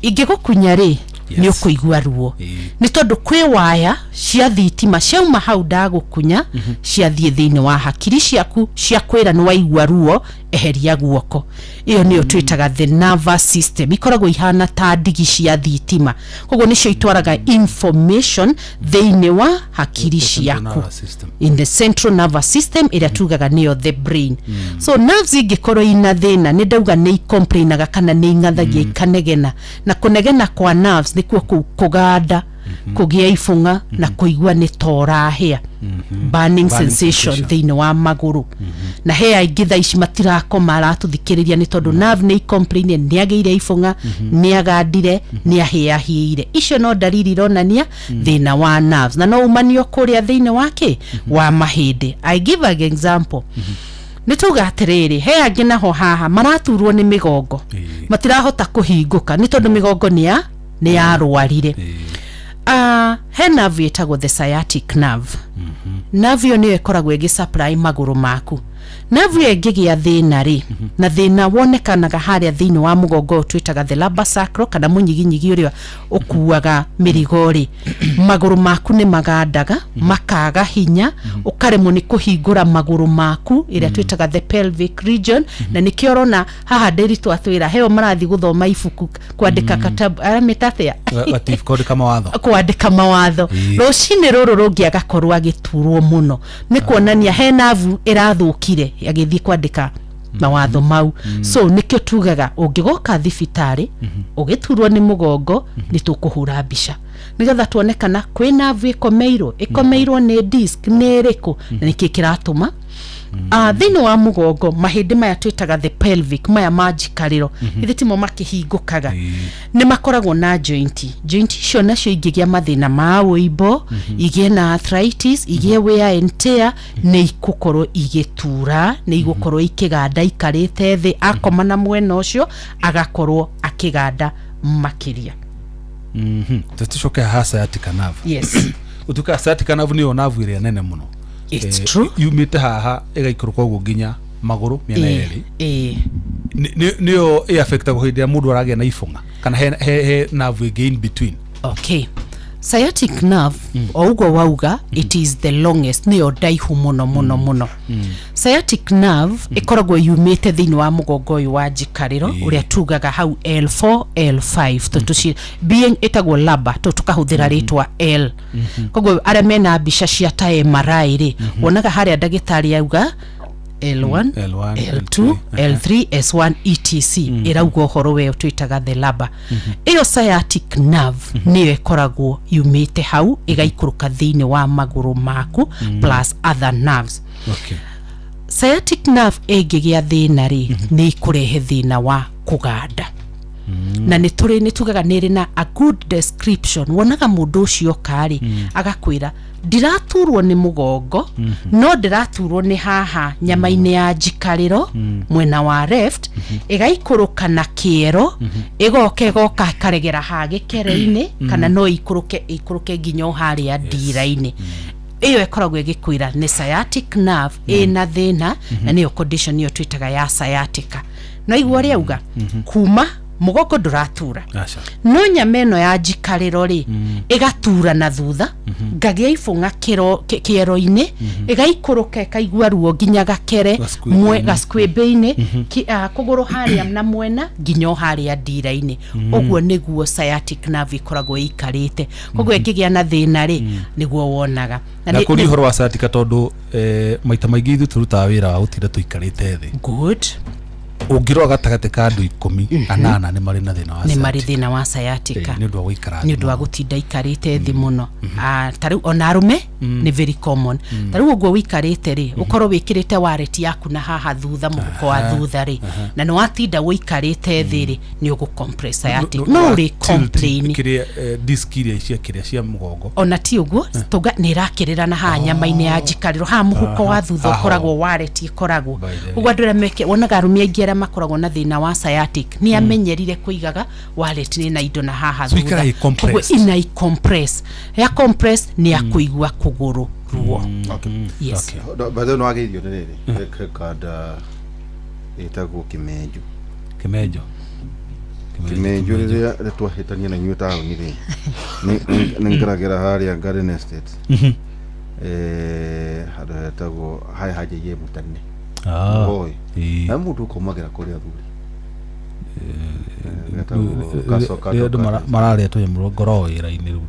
ingĩgũkunya rĩ, nĩ ũkũigua ruo, nĩ tondũ kwĩ waya cia thitima ciauma hau ndagũkunya, ciathiĩ thĩinĩ wa hakiri ciaku, cia kwĩra nĩ waigua ruo, eheria guoko. Ĩyo nĩyo twĩtaga the nervous system. Ikoragwo ihana ta ndigi cia thitima, koguo nĩcio itwaraga information thĩinĩ wa hakiri The central ciaku. Nervous system. In the central nervous system, ĩrĩa tugaga nĩyo the brain. So nerves ingĩkorwo ina thĩna, nĩ ndauga nĩ icomplainaga kana nĩ ing'athagia, ikanegena, na kũnegena kwa nerves nĩkuo kũu kũganda, kũgĩa ibũng'a na kũigua nĩ ta ũrahĩa, burning sensation sensation. Thĩinĩ wa magũrũ. Na he aingĩ thaa ici matirakoma aratũthikĩrĩria nĩ tondũ nerve nĩ icomplain, nĩ agĩire ibũng'a, nĩ agandire, nĩ ahĩahĩire. Icio no ndariri ironania thĩna wa nerves, na no umanio kũrĩa thĩinĩ wake wa mahĩndĩ. I give an example. Nĩ tuga atĩrĩrĩ, he angĩ naho haha maraturwo nĩ mĩgongo, matirahota kũhingũka nĩ tondũ mĩgongo nĩ yarwarire. He nerve ĩtagwo the sciatic nerve. Nerve ĩyo nĩyo ĩkoragwo ĩgĩsupply magũrũ maku. Nerve ĩyo ĩngĩgĩa thĩna rĩ, na thĩna wonekanaga harĩa thĩinĩ wa mũgongo ũyũ twĩtaga the lumbar sacral, kana mũnyiginyigi ũrĩa ũkuaga mĩrigo rĩ, magũrũ maku nĩ magandaga, makaga hinya, ũkaremwo nĩ kũhingũra magũrũ maku, ĩrĩa twĩtaga the pelvic region. Na nĩkĩo ũrona haha ndĩritũ atwĩra heo marathiĩ gũthoma ibuku kwandĩka katabu, aramĩta atĩa? Kwandĩka mawatho. Kwandĩka mawatho. Rũcinĩ rũrũ rũngĩ agakorwo agĩturwo mũno, nĩ kuonania he navu ĩrathũkire. Agĩthiĩ kwandĩka mawatho mau. So nĩkĩo tugaga ũngĩgoka thibitarĩ ũgĩturwo nĩ mũgongo, nĩ tũkũhũra mbica nĩgetha tuone kana kwĩ nerve ĩkomeirwo, ĩkomeirwo nĩ disc nĩ ĩrĩkũ, na nĩkĩ kĩratũma. Thĩinĩ wa mũgongo, mahĩndĩ maya twĩtaga the pelvic, maya ma njikarĩro, ithe timo makĩhingũkaga, nĩ makoragwo na joint. Joint icio nacio ingĩgĩa mathĩna ma ũimbo, igĩe na arthritis, igĩe wear and tear, nĩ igũkorwo igĩtura, nĩ igũkorwo ikĩganda. Ikarĩte thĩ, akoma na mwena ũcio, agakorwo akĩganda makĩria. Tũcoke haha sciatica nerve. Yes. Ũtuĩkaga sciatica nerve nĩyo nerve ĩrĩa nene mũno. It's true. Yumĩte haha ĩgaikũrũka ũguo nginya magũrũ mĩena yerĩ. Nĩyo ĩaffectagwo hĩndĩ ĩrĩa mũndũ aragĩa na ibũng'a, kana he nerve ĩngĩ in between? Okay, sciatic nerve, o ũguo wauga, it is the longest, nĩyo ndaihu mũno mũno mũno. Sciatic nerve ĩkoragwo yumĩte thĩinĩ wa mũgongo ũyũ wa njikarĩro, ũrĩa tugaga hau L4 L5, tũtũci being ĩtagwo lumbar, tũ tũkahũthĩra rĩtwa L. Koguo arĩa mena mbica cia ta MRI rĩ, wonaga harĩa ndagĩtarĩ auga L1, L1, L2, L3, S1, etc, ĩrauga ũhoro weyo twĩtaga the lumbar. Ĩyo sciatic nerve nĩyo ĩkoragwo yumĩte hau ĩgaikũrũka thĩinĩ wa magũrũ maku, plus other nerves. Sciatic nerve ĩngĩgĩa thĩna rĩ, nĩ ikũrehe thĩna wa kũganda, na nĩ tũrĩ nĩ tugaga nĩ ĩrĩ na a good description. Wonaga mũndũ ũcio karĩ agakwĩra, "Ndiraturwo nĩ mũgongo, no ndĩraturwo nĩ haha nyama-inĩ ya njikarĩro mwena wa left, ĩgaikũrũka na kĩero, ĩgoka ĩgoka ĩkaregera ha gĩkere-inĩ, kana no ikũrũke ĩikũrũke nginya o harĩa ndira-inĩ." Ĩyo ĩkoragwo ĩgĩkwĩra nĩ sciatic nerve ĩna thĩna, na nĩyo condition ĩyo twĩtaga ya sciatica. No igua ũrĩa auga, kuma mũgongo ndũratura, Aca. no nyama ĩno ya njikarĩro rĩ, ĩgatura na thutha, ngagĩa ibũng'a kĩero-inĩ, ĩgaikũrũka, ĩkaigua ruo nginya gakere. Gasquĩ- Gasquĩmbĩ-inĩ, kũgũrũ harĩa na mwena nginya o harĩa ndira-inĩ. Ũguo nĩguo sciatic nerve ĩkoragwo ĩikarĩte. Koguo ĩngĩgĩa na thĩna rĩ, nĩguo wonaga. Na kũria ũhoro wa sciatica tondũ maita maingĩ ithuĩ tũrutaga wĩra wa gũtinda tũikarĩte thĩ. Good. Ũngĩrora gatagatĩ ka andũ 10, anana nĩ marĩ na thĩna wa Nĩ marĩ sciatica. thĩna wa sciatica. Nĩ ũndũ wa gũikara Nĩ ũndũ wa mũno. gũtinda ikarĩte thĩ mũno. Ta rĩu ona arũme nĩ very common. Ta rĩu ũguo ũikarĩte rĩ, ũkorwo wĩkĩrĩte wallet yaku na haha thutha, mũhuko wa thutha rĩ, na nĩ watinda ũikarĩte thĩ rĩ, nĩ ũgũ compress sciatic, no ũrĩ complain. Kĩrĩa disc iria cia kĩrĩa cia mũgongo. Ona ti ũguo, tũga nĩ ĩrakĩrĩra na haha nyama-inĩ ya njikarĩro, haha mũhuko wa thutha ũkoragwo wallet ĩkoragwo. By the way. Ũguo andũ arĩa meke, wonaga arũme aingĩ arĩa makoragwo na thĩna wa sciatic nĩ amenyerire kũigaga wallet nĩ na indo na haha So thutha. ikara ĩ compressed. Ũguo ina compress, ya compress nĩ akũigua kũgũrũ ruo. Yes. Okay. By the way, no wagĩirio nĩ rĩrĩ kanda ĩtagwo Kĩmenjo. Kĩmenjo. Kĩmenjo, rĩrĩa twahĩtania na inyuĩ taũni rĩ, nĩ ngeragĩra harĩa Garden Estate. Handũ hetagwo harĩa hanjĩirie Mutane. Oi. Ĩĩ. Na mũndũ ũkaumagĩra kũrĩa thuri. Getagwo Kasoka. Rĩrĩa andũ mararĩa tũnyamũ ngoro wĩra-inĩ rĩu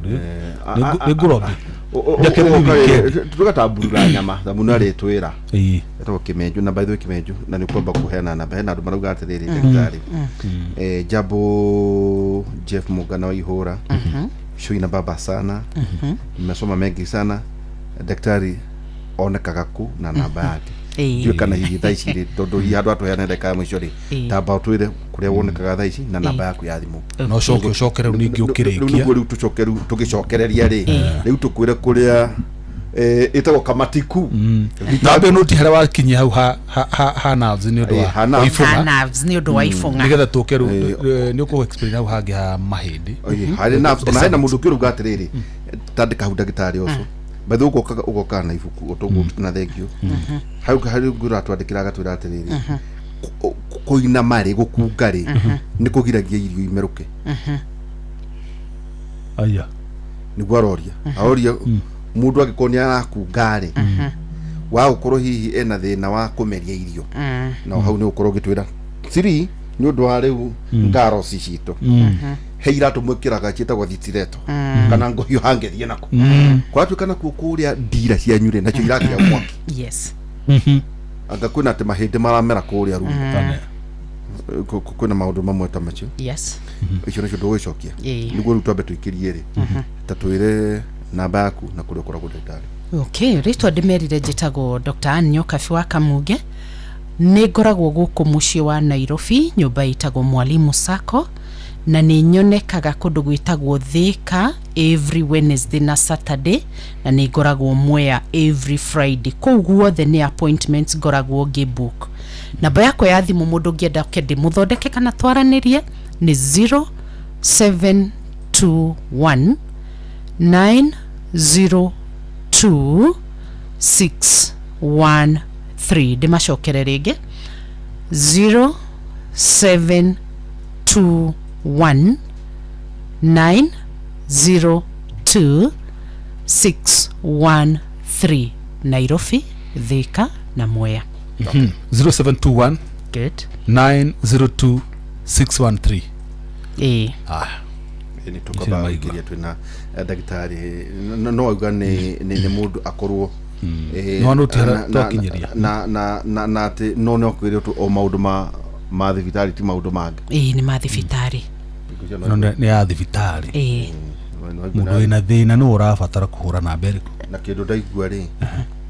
nĩ ngũrombi. Ũgoka Weekend. Tũgatamburura nyama thamu nĩ arĩtwĩra. Ĩĩ. Etagwo Kĩmenjo, na by the way Kĩmenjo, na nĩ kwamba kũheana namba, hena andũ marauga atĩrĩrĩ, ndagĩtarĩ, jambo Jeff Mugana wa Ihũra, show ina baba sana, nimesoma mengi sana, daktari onekaga ku na namba yake? Ndiũĩ kana hihi thaa ici rĩ, tondũ hihi handũ atũheane ndagĩka ya mũico rĩ, tamba ũtwĩre kũrĩa wonekaga thaa ici na namba yaku ya thimũ. No coke ũcoke rĩu ningĩ Rĩu ũkĩrĩkia. nĩguo rĩu tũcoke, rĩu tũgĩcokereria rĩ, rĩu tũkwĩre kũrĩa ĩtagwo Kamatiku. Nambe nũti harĩa wakinyia hau ha nerves nĩ ũndũ Ĩĩ, wa ha nerves. wa Ha ibũng'a. nerves nĩ ũndũ wa ibũng'a. Nĩgetha tũke rĩu nĩ ũkũ explain hau hangĩ ha mahĩndĩ. Ĩĩ, harĩ nerves, ona hena mũndũ ũngĩ ũrauga atĩrĩrĩ, tandĩka hau ndagĩtarĩ ũcio bethe ũgokaga na ibuku ũtũguo na thengio hau harĩ ũngĩ ũratwandĩkĩra agatwĩra atĩrĩrĩ, kũinama rĩ, gũkunga rĩ, nĩ kũgiragia irio imerũke? Aya. Nĩguo aroria mũndũ angĩkorwo nĩ arakunga rĩ, wa gũkorwo hihi ena thĩna wa kũmeria irio, na hau nĩ ũkorwo ũgĩtwĩra three nĩ ũndũ wa rĩu ngaroci citũ, he iratũ mwĩkĩraga ciĩtagwo thitireto kana ngohio hangĩthiĩ nako kwaratuĩka nakuo kũrĩa ndira cianyu rĩ, nacio irakia mwaki. Yes. Anga kwĩna atĩ mahĩndĩ maramera kũrĩa rungu. Kwĩna maũndũ mamwe ta macio. Yes. Icio nĩcio ndũgũgĩcokia. Ĩĩ. Nĩguo rĩu twambe tũikĩrie rĩ, ta twĩre namba yaku na kũrĩa ũkoragwo ndagĩtarĩ. Okay, rĩtwa ndĩmerire njĩtagwo Dr. Ann Nyokabi wa Kamuge. Nĩ ngoragwo gũkũ mũciĩ wa Nairobi, nyũmba ĩtagwo Mwalimu Sacco, na nĩ nyonekaga kũndũ gwĩtagwo Thika every Wednesday na Saturday, na nĩ ngoragwo Mwea every Friday. Kũu guothe nĩ appointments ngoragwo ngĩbook. Namba yakwa ya thimũ mũndũ ũngĩenda oke ndĩmũthondeke kana twaranĩrie nĩ 0721 902 613. Ndĩmacokere rĩngĩ, 0721 902 613, Nairobi, Thika na Mwea. 0721 Good. 902 613. Ĩĩ. Ah. Nĩ Icio tũkamba nĩ gũikĩria twĩna ndagĩtarĩ no auga nĩ mũndũ akorwo No, no, twakinyĩria. Na atĩ no kwĩrwo tu o maũndũ ma thibitarĩ ti maũndũ mangĩ. Ĩĩ, nĩ ma thibitarĩ. No nĩ ya thibitarĩ. Ĩĩ. Mũndũ wĩna thĩna nĩ ũrabatara kũhũra namba ĩrĩkũ? Na kĩndũ ndaigua rĩ,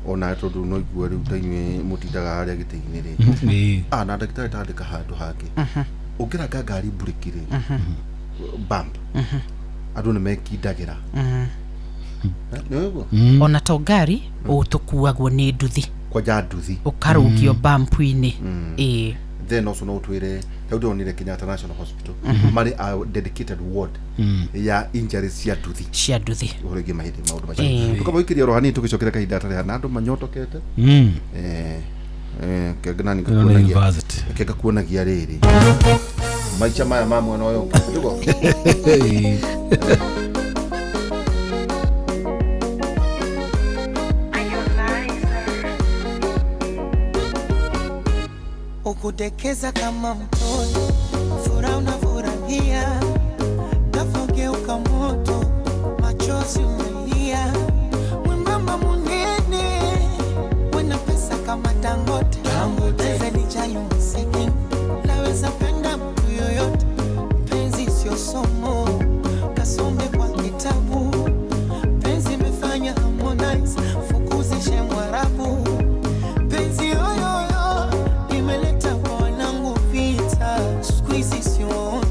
ona tondũ no igua rĩu ta inyuĩ mũtindaga harĩa gĩtĩ-inĩ rĩ, Ĩĩ. Ah, na ndagĩtarĩ tandĩka handũ hangĩ ũngĩranga ngari mburĩki rĩ, bump, andũ nĩ mekindagĩra nĩ ũguo. Ona to ngari, ũtũkuagwo nĩ nduthi. Kwanja nduthi. Ũkarũgio bampu-inĩ. Ĩĩ. Then also no twĩre rĩu ndĩronire Kenyatta National Hospital marĩ a dedicated ward ya injuries cia nduthi. Cia nduthi. Ũhoro ĩngĩ mahĩndĩ maũndũ macio. Ĩĩ. Tũkamũikĩria oro hanini tũgĩcokera kahinda hatarĩ hana andũ manyotokete. Kĩngĩ nani Ĩno nĩ ngakuonagia university. Kĩngĩ ngakuonagia rĩrĩ maica maya ma mwena ũyũ ũngĩ nĩguo. Ĩĩ. Ukudekeza kama mtoto, furaha unafurahia, nafogeuka moto, machozi umelia, mwembamba munene, wena pesa kama Dangote, Dangote lijali masikini, laweza penda mtu yoyote, penzi sio somo, kasome kwa kitabu, penzi imefanya Harmonize fukuzishe Mwarabu, penzi yoyoyo imeleta kwa wanangu vita, siku hizi siwaoni,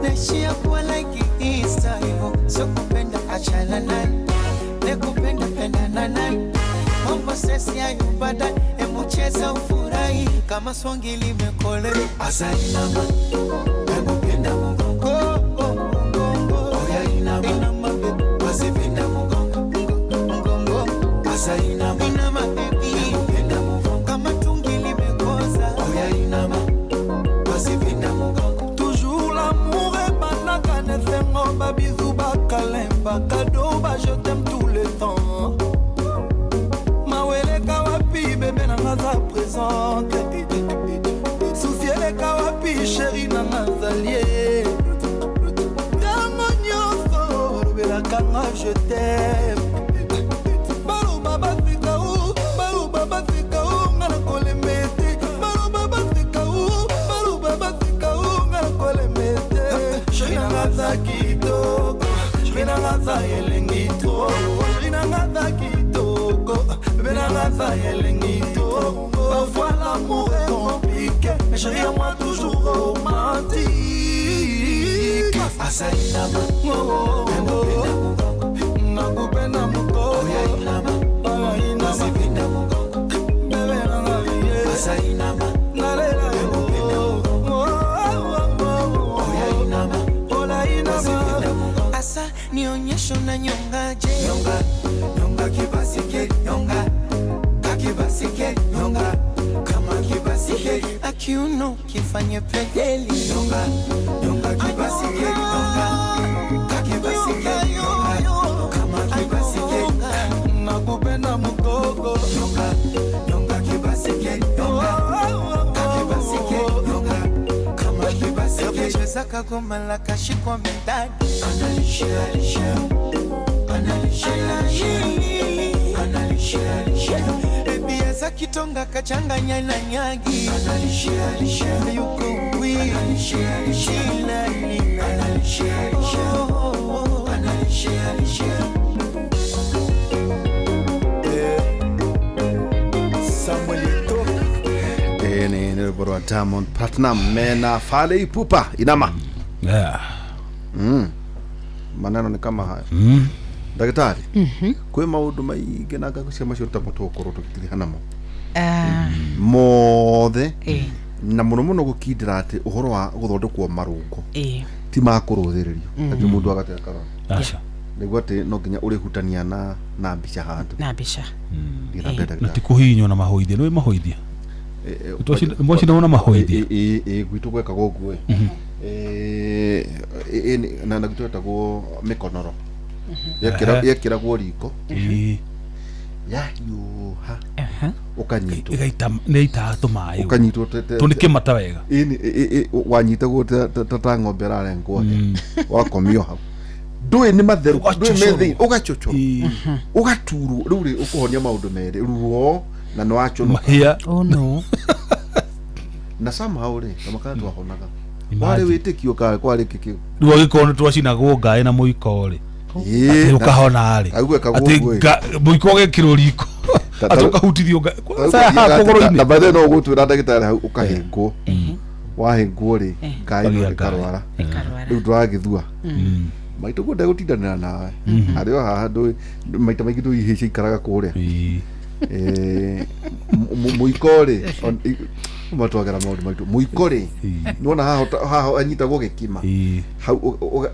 naishia kuwa like Easter hivyo, sio kupenda achana naye, nikupenda pendana naye, mambo sesi hayo baadaye, hebu cheza ufurahi kama songi limekole. Asa inama, hebu pinda mgongo, mgongo, oya inama, inama baby, basi pinda mgongo, mgongo, asa inama, inama baby, hebu pinda mgongo, kama tungi limekoza, oya inama, basi pinda mgongo. Toujours l'amour ebandaka na esengo, babizu, bakalemba, kado ba je t'aime tout le temps. Maweleka wapi bebe nanga aza présente, susi eleka wapi chéri nanga azali ye. Ntango nyonso olobelaka nga je t'aime, baloba baseka u, baloba baseka u, nga na kolemba ete, baloba baseka u, baloba baseka u, nga na kolemba ete. Chéri nanga aza kitoko, chéri nanga aza elengi to, chéri nanga aza kitoko, bebe nanga aza elengi to. Parfois l'amour est compliqué, mais chéri à moi toujours romantique. Asa inama, oh, oh, oh. Nakupenda mokolo, oya inama, bebe nanga ye, nalela yo, oh, oh, oh, oh. Ola inama. Asa nionyeshe unanyongaje, nyonga nyonga kibasike, nyonga kakibasike, nyonga kama kibasike, akiuno kifanye pedeli, nyonga nyonga kibasike, nyonga kakibasike, nyonga kama kibasike, nakupenda mokoko, nyonga nyonga kibasike, nyonga kakibasike, nyonga kama kibasike, cheza kagoma la kashikwa medadi, analishia lishia analishia lishia analishia lishia. Baby. Ongeza kitonga kachanganya na nyagi yuko Samuel Eto'o. Ĩĩ nĩ rwĩmbo rwa Diamond Platnumz mena Fally Ipupa inama. Maneno nĩ kama hayo. Ndagĩtarĩ, kwĩ maũndũ maingĩ na ngagũcia macio tamo tũgũkorwo tũgĩtiriha namo Ah, mothe, ĩ na mũno mũno gũkindĩra atĩ ũhoro wa gũthondekwo marũngo ti ma kũrũthĩrĩrio atĩ mũndũ agatega karora. Aca. Nĩguo atĩ no nginya ũrĩhutania na mbica handũ. Na mbica. Thiĩ na mbere, Na ndagĩtarĩ. ti kũhihinywo na mahoithia, nĩ mahoithia mwacindagwo na mahoithia. Ĩ gwitũ gwekagwo ũguo ĩ. Ĩ, na gwitũ etagwo mĩkonoro. Yekĩragwo riko, yahiũha, ũkanyitwo. Ĩgaita, nĩ itaga tũmaĩ. Ũkanyitwo tũ nĩ kĩmata wega. Ĩni, wanyitagwo ta ng'ombe ĩrarengwo hĩa, wakomio hau, ndũĩ nĩ matheru, ndũĩ Ũgachochorwo. me thĩinĩ, ũgachochorwo, ũgaturwo. Rĩu rĩ, ũkũhonia maũndũ merĩ, ruo na nĩ waconoka. Mahĩa. Oh no. Na somehow rĩ, kamaka twahonaga. Imagine. Warĩ wĩtĩkio ka kwarĩ kĩkĩo? Rĩu angĩkorwo nĩ twacinagwo ngaĩ na mũiko rĩ, atĩ ũkahona rĩ? Au gwekagwo atĩ ũguo ĩ. Mũiko ũgekĩrwo riko, atĩ ũkahutithio haha kũgũrũ-inĩ. Na baadaye no ũgũtwĩra ndagĩtarĩ hau ũkahĩngwo, wahĩngwo rĩ, ngaĩ no Ũkagĩa. ĩkarwara. Ĩkarwara. Rĩu ndũragĩthua maitũ guo ndegũtindanĩra nawe harĩ o haha, ndũĩ maita maingĩ ndũĩ ihĩ ciikaraga kũrĩa. Mũiko rĩ, matwagera maũndũ maitũ, mũiko rĩ, nĩwona haha haha anyitagwo gĩkima hau,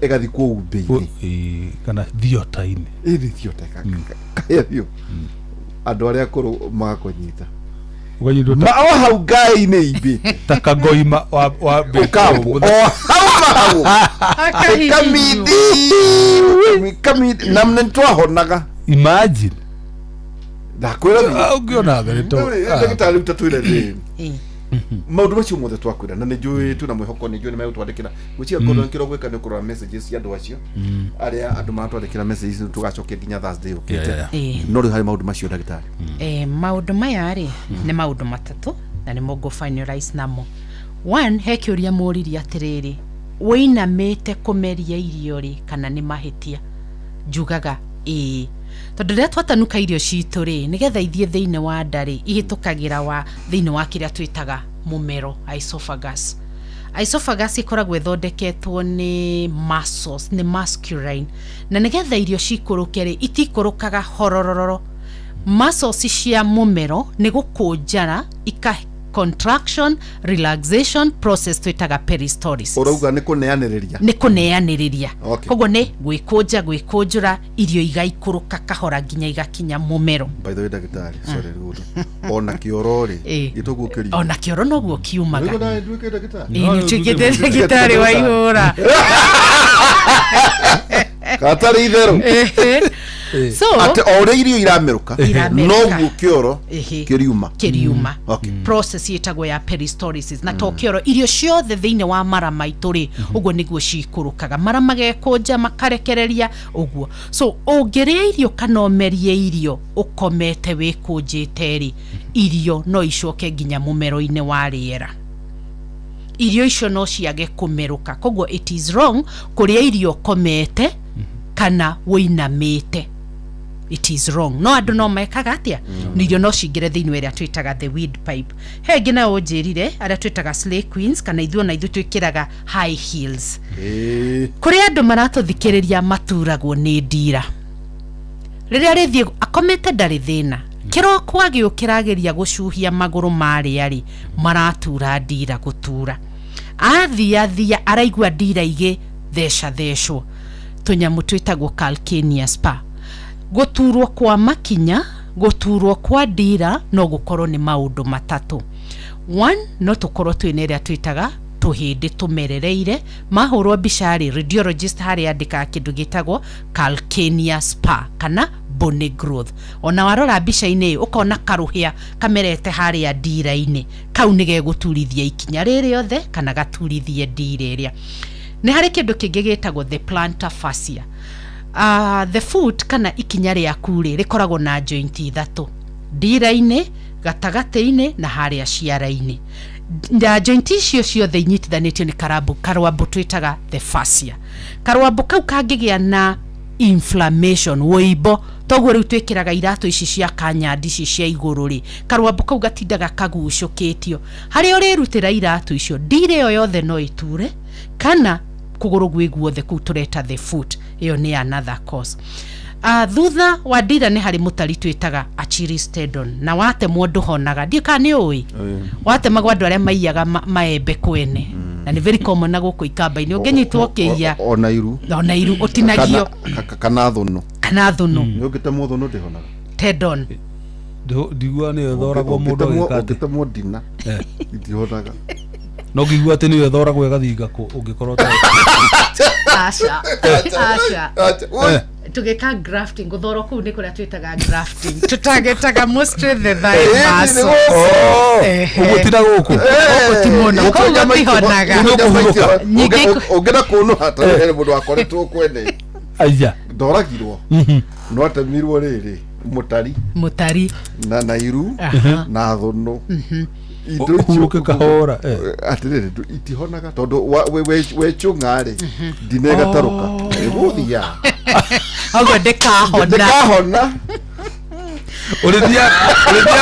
ĩgathikwo umbĩ-inĩ. Kana thiota-inĩ. Ĩthĩ thiota kaya biũ, andũ arĩa akũrũ magakũnyita. Ũkanyitwo ma o hau ngai-inĩ imbĩte. Ta kagoima wa ũkambwo o hau mahau Akahihinywo. kamindi kamindi na nĩ twahonaga. Imagine. Ndakwĩra biũ. Ah, ũngĩona mbere to Rĩu rĩ, ndagĩtarĩ, rĩu ta twĩre rĩ, Ĩ. maũndũ macio mothe twakwĩra, na nĩ njũĩ twĩna mwĩhoko, nĩ njũĩ nĩ megũtwandĩkĩra. Gwĩciria ngorwo kĩrĩa gwĩka nĩ kũrora messages cia andũ acio arĩa andũ maratwandĩkĩra messages, tũgacokia nginya Thursday yũkĩte. No rĩu harĩ maũndũ macio, ndagĩtarĩ. Maũndũ maya rĩ, nĩ maũndũ matatũ na nĩmo ngũ finalize namo. One, he kĩũria mũririe atĩrĩrĩ, wĩinamĩte kũmeria irio rĩ, kana nĩ mahĩtia? Njugaga ĩĩ, tondũ rĩrĩa twatanuka irio citũ rĩ, nĩgetha ithiĩ thĩinĩ wa nda rĩ, ihĩtũkagĩra wa thĩinĩ wa kĩrĩa twĩtaga mũmero, esophagus. Esophagus ĩkoragwo ĩthondeketwo nĩ muscles, nĩ masculine, na nĩgetha irio cikũrũke rĩ, itikũrũkaga horororo. Muscles cia mũmero nĩ gũkũnjara ika contraction relaxation process twĩtaga peristalsis. Ũrauga nĩ kũneanĩrĩria? Nĩ kũneanĩrĩria. Koguo nĩ gwĩkũnja, gwĩkũnjũra, irio igaikũrũka kahora nginya igakinya mũmero. By the way, ndagĩtarĩ, sorry, rĩu ona kĩoro rĩ, gĩtoguo kĩriu? Ona kĩoro noguo kiumaga. Nĩguo nduĩke ndagĩtarĩ. Ĩ, nĩ ũtuĩkĩte ndagĩtarĩ wa ihũra. Gatarĩ itherũ. So atĩ o ũrĩa irio iramerũka, Iramerũka. noguo kĩoro kĩriuma. Kĩriuma. Process ĩtagwo ya peristalsis, na to kĩoro, irio ciothe thĩinĩ wa mara maitũ rĩ, ũguo nĩguo cikũrũkaga, mara magekũnja makarekereria ũguo. So ũngĩrĩa irio kana ũmerie irio ũkomete wĩkũnjĩte rĩ, irio no icoke nginya mũmero-inĩ wa rĩera, irio icio no ciage kũmerũka. Koguo it is wrong kũrĩa irio ũkomete kana wũinamĩte, it is wrong. No andũ no mekaga atĩa, mm. Irio no cingĩre thĩinĩ wa ĩrĩa twĩtaga the weed pipe. He ĩngĩ nayo ũnjĩrire, arĩa twĩtaga slay queens, kana ithuĩ ona ithuĩ twĩkĩraga high heels. Kũrĩ andũ maratũthikĩrĩria maturagwo nĩ ndira rĩrĩa rĩthiĩ akomete, ndarĩ thĩna, kĩroko agĩũkĩra ageria gũcuhia magũrũ marĩa rĩ maratura ndira, gũtura athia thia araigua ndira igĩ theca thecwo tũnyamũ twĩtagwo calcaneus spur. Gũturwo kwa makinya, gũturwo kwa ndira no gũkorwo nĩ maũndũ matatũ. One, no tũkorwo twĩna ĩrĩa twĩtaga tũhĩndĩ tũmerereire. Mahũrwo mbica rĩ, radiologist harĩa andĩkaga kĩndũ gĩtagwo calcaneus spur kana bony growth. Ona warora mbica-inĩ ĩyo ũkona karũhĩa kamerete harĩa ndira-inĩ, kau nĩ gegũturithia ikinya rĩrĩ rĩothe kana gaturithie ndira ĩrĩa. Nĩ harĩ kĩndũ kĩngĩ gĩtagwo the plantar fascia. The foot kana ikinya rĩaku rĩ, rĩkoragwo na joint ithatũ, ndira-inĩ, Gatagatĩ-inĩ na harĩa ciara-inĩ, na joint icio ciothe inyitithanĩtio nĩ karambu, karwambũ twĩtaga the fascia. Karwambũ kau kangĩgĩa na inflammation, wũimbo, toguo rĩu twĩkĩraga iratũ ici cia kanyandi, ici cia igũrũ rĩ, karwambũ kau gatindaga kagucũkĩtio. Harĩa ũrĩrutĩra iratũ icio, ndira ĩyo yothe no ĩture kana kũgũrũ gwĩ guothe kũu tũreta the foot. Ĩyo nĩ another cause. Thutha wa ndira nĩ harĩ mũtari twĩtaga Achilles tendon, na watemwo ndũhonaga. Ndiũ kana nĩ ũĩ watemagwo andũ arĩa maiyaga maembe kwene, na nĩ very common na gũkũ ikamba-inĩ, ũngĩnyitwo ũkĩiya. Ona iru. Ona iru ũtinagio. Kana thũnũ. Kana thũnũ. Nĩ ũngĩtemwo thũnũ ndĩhonaga. Tendon. Ndigua nĩyo ĩthoragwo mũndũ agĩka atĩ Ũngĩtemwo ndina itihonaga. No ngĩigua atĩ nĩyo ĩthoragwo ĩgathinga kũ ũngĩkorwo ũtarĩ. Aca, aca. Acha, oi. Tũgĩka grafting, gũthorwo kũu nĩ kũrĩa twĩtaga grafting, tũtagetaga mostly the thigh muscle. Ehe. Ũguo ti na gũkũ. Gũkũ ti mũno, kũu gũtihonaga. Nyingĩ Ũngĩenda kũnũha tondũ he mũndũ wakoretwo kwene. Aya. Ndoragirwo no atemirwo rĩrĩ mũtari. Mũtari. Na iru. Na thũnũ, indo icio. Ũhurũke kahora, eh. Atĩrĩrĩ, itihonaga tondũ wecũng'a rĩ, ndina ĩgatarũka ĩgũthia. Ũguo ndĩkahona. Ndĩkahona. Ũrĩthia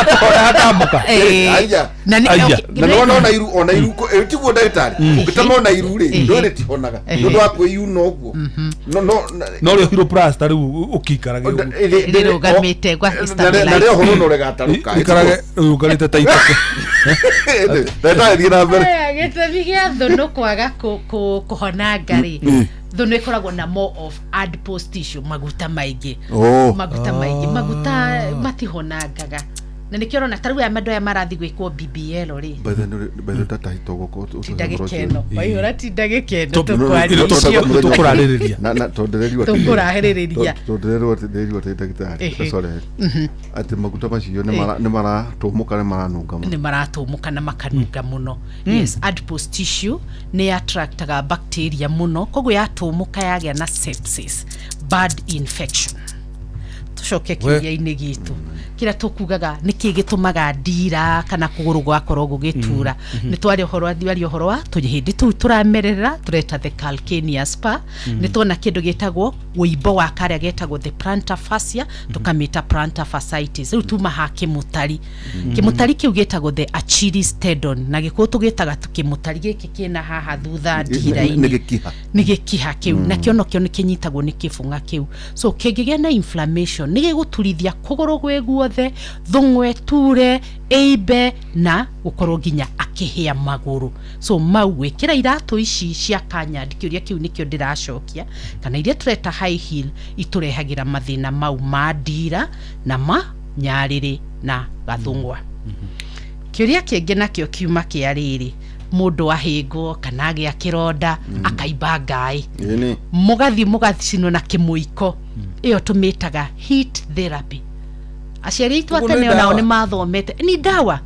kũhora hatambũka. Aya. Na nĩ Aya. okay, Na nĩwona ona iru, ona iru tiguo ndagĩtarĩ, ũngĩtema ona iru rĩ, ndũrĩ tihonaga nĩ ũndũ wa kwĩyuna ũguo no No rĩo hiro plaster rĩu ũkĩikarage ũguo. Rĩrũgamĩte gwa na stabilize. rĩo hono no rĩgatarũka. Ikarage ũrũgarĩte ta iteke. Ndagĩtarĩ, thiĩ na mbere. Aya, gĩtũmi gĩa thũnũ kwaga kũhonanga rĩ, thũnũ ĩkoragwo na more of adipose tissue, maguta maingĩ. Oh. Maguta maingĩ, maguta matihonangaga, na nĩkĩo ũrona ta rĩu aya andũ aya marathiĩ gwĩkwo BBL rĩ. By the way, by the way, tatahitwo gũkũ Tinda gĩkeno waihũra, tinda gĩkeno. Tũkwarĩrĩria. Tũkwarĩrio. Tũkũrarĩrĩria. Na tondũ ndĩrerirwo Tũkũrahĩrĩrĩria. Tondũ ndĩrerirwo atĩ ndagĩtarĩ, sorry, atĩ maguta macio nĩ maratũmũka, nĩ maranunga mũno. Nĩ maratũmũka na makanunga mũno, yes. Adipose tissue nĩ attractaga bacteria mũno, koguo yatũmũka yagĩa na sepsis, bad infection. Tũcoke kĩũria-inĩ gitũ kĩrĩa tũkugaga, nĩkĩ gĩtũmaga ndira kana kũgũrũ gwakorwo gũgĩtura? Nĩ twaria ũhoro waria ũhoro wa tũhĩndĩ tũu tũramerera tũreta the calcaneus spur. Nĩ tuona kĩndũ gĩtagwo wũimbo wa karĩa getagwo the plantar fascia, tũkamĩta plantar fasciitis. Rĩu tuma ha kĩmũtari, kĩmũtari kĩu gĩtagwo the Achilles tendon, na gĩkũyũ tũgĩtaga kĩmũtari gĩkĩ kĩna haha thutha ndira-inĩ. Nĩ gĩkiha. Nĩ gĩkiha kĩu, na kĩo nokĩo nĩ kĩnyitagwo nĩ kĩbũng'a kĩu, so kĩngĩgĩa na inflammation nĩ gĩgũturithia kũgũrũ gwĩ guothe, thũng'we ture, ĩimbe na gũkorwo nginya akĩhĩa magũrũ. So mau gwĩkĩra iratũ ici cia kanyandi, kĩũria kĩu nĩkĩo ndĩracokia, kana iria tũreta high heel, itũrehagĩra mathĩna mau ma ndira na ma nyarĩrĩ na gathũng'wa. Kĩũria kĩngĩ nakĩo kiuma kĩa rĩrĩ, mũndũ ahĩngwo kana agĩa kĩronda akaimba ngaĩ. Ĩni. Mũgathiĩ mũgacinwo na kĩmũiko, ĩyo tũmĩtaga heat therapy. Aciari aitũ Ũguo nĩ atene onao ndawa? nĩ mathomete nĩ ndawa,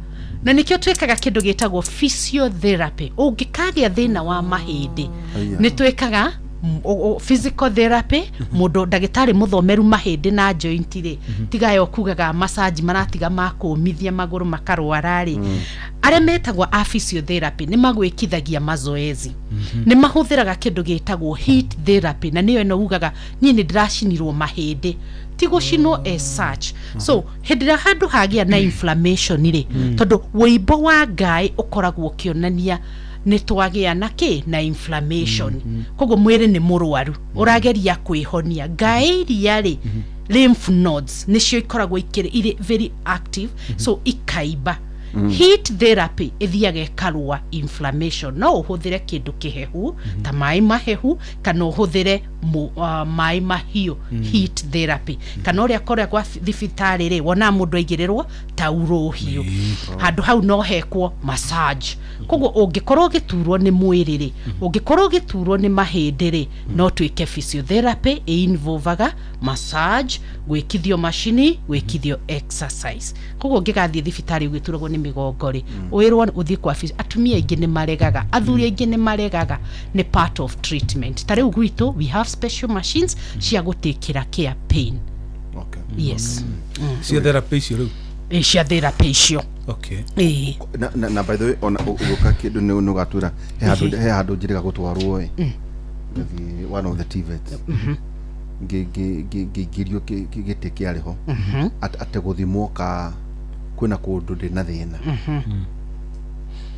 na nĩkĩo twĩkaga kĩndũ gĩtagwo physiotherapy. Ũngĩkagĩa thĩna wa mahĩndĩ, Aya. nĩ twĩkaga physical therapy. Mũndũ ndagĩtarĩ mũthomeru mahĩndĩ na joint rĩ, tigayo kugaga massage maratiga makũmithia magũrũ makarwara rĩ, arĩa metagwo a physiotherapy nĩ magwĩkithagia mazoezi, nĩ mahũthĩraga kĩndũ gĩtagwo heat therapy, na nĩyo ĩno ugaga niĩ nĩ ndĩracinirwo mahĩndĩ, ti gũcinwo as such. So hĩndĩ ĩrĩa handũ hagĩa na inflammation rĩ, tondũ wũimbo wa ngaĩ ũkoragwo ũkĩonania nĩ twagĩa na kĩ na inflammation, koguo mwĩrĩ nĩ mũrwaru ũrageria kwĩhonia. Ngaĩ iria rĩ, lymph nodes nĩcio ikoragwo ikĩrĩ irĩ very active, so ikaimba. Heat therapy ĩthiaga ĩkarũa inflammation. No ũhũthĩre kĩndũ kĩhehu ta maĩ mahehu kana ũhũthĩre maĩ mahiũ, heat therapy, kana ũrĩa kũrĩa gwa thibitarĩ rĩ, wonaga mũndũ aigĩrĩrwo tauro hiũ handũ hau, no hekwo massage. Koguo ũngĩkorwo ũgĩturwo nĩ mwĩrĩ rĩ, ũngĩkorwo ũgĩturwo nĩ mahĩndĩ rĩ, no twĩke physiotherapy ĩinvolvaga massage, gwĩkithio macini, gwĩkithio exercise. Koguo ũngĩgathiĩ thibitarĩ ũgĩturagwo nĩ mĩgongo rĩ, wĩrwo ũthiĩ kwa physio. Atumia aingĩ nĩ maregaga, athuri aingĩ nĩ maregaga, nĩ part of treatment. Ta rĩu gwitũ we have special machines cia gũtĩkĩra care pain. Okay. Yes. Cia therapy icio rĩu. Cia therapy icio. Okay. Ĩĩ. Na by the way, ona ũgũka kĩndũ nĩ ũgatwĩra he handũ, he handũ njĩrĩga gũtwarwo ĩ, ngathiĩ one of the TVETs, ngĩingĩrio gĩtĩ kĩarĩ ho atĩ gũthimwo ka kwĩna kũndũ ndĩ na thĩna.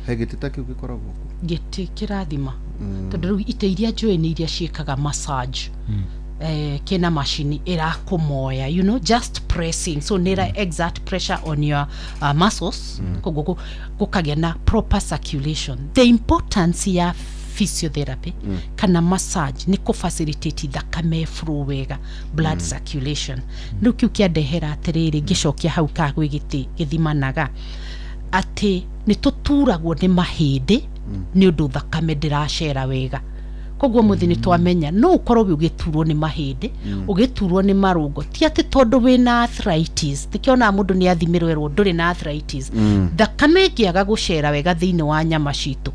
He gĩtĩ ta kĩu gĩkoragwo kuo? Gĩtĩ kĩrathima, tondũ rĩu itĩ iria njũĩ nĩ iria ciĩkaga massage, kĩna macini ĩrakũmoya, just pressing, so nĩ ĩra exert pressure on your muscles, koguo gũkagĩa na proper circulation. The importance ya physiotherapy kana massage nĩ kũ facilitate thakame flow wega, blood circulation. Rĩu kĩu kĩandehera atĩrĩrĩ, ngĩcokia hau ka gwĩ gĩtĩ gĩthimanaga atĩ nĩ tũturagwo nĩ mahĩndĩ nĩ ũndũ thakame ndĩracera wega. Koguo mũthĩ nĩ twamenya no ũkorwo wĩ ũgĩturwo nĩ mahĩndĩ, ũgĩturwo nĩ marũngo, ti atĩ tondũ wĩna arthritis. Tikĩonaga mũndũ nĩ athimirwo erwo ndũrĩ na arthritis. Thakame ĩngĩaga gũcera wega thĩinĩ wa nyama citũ,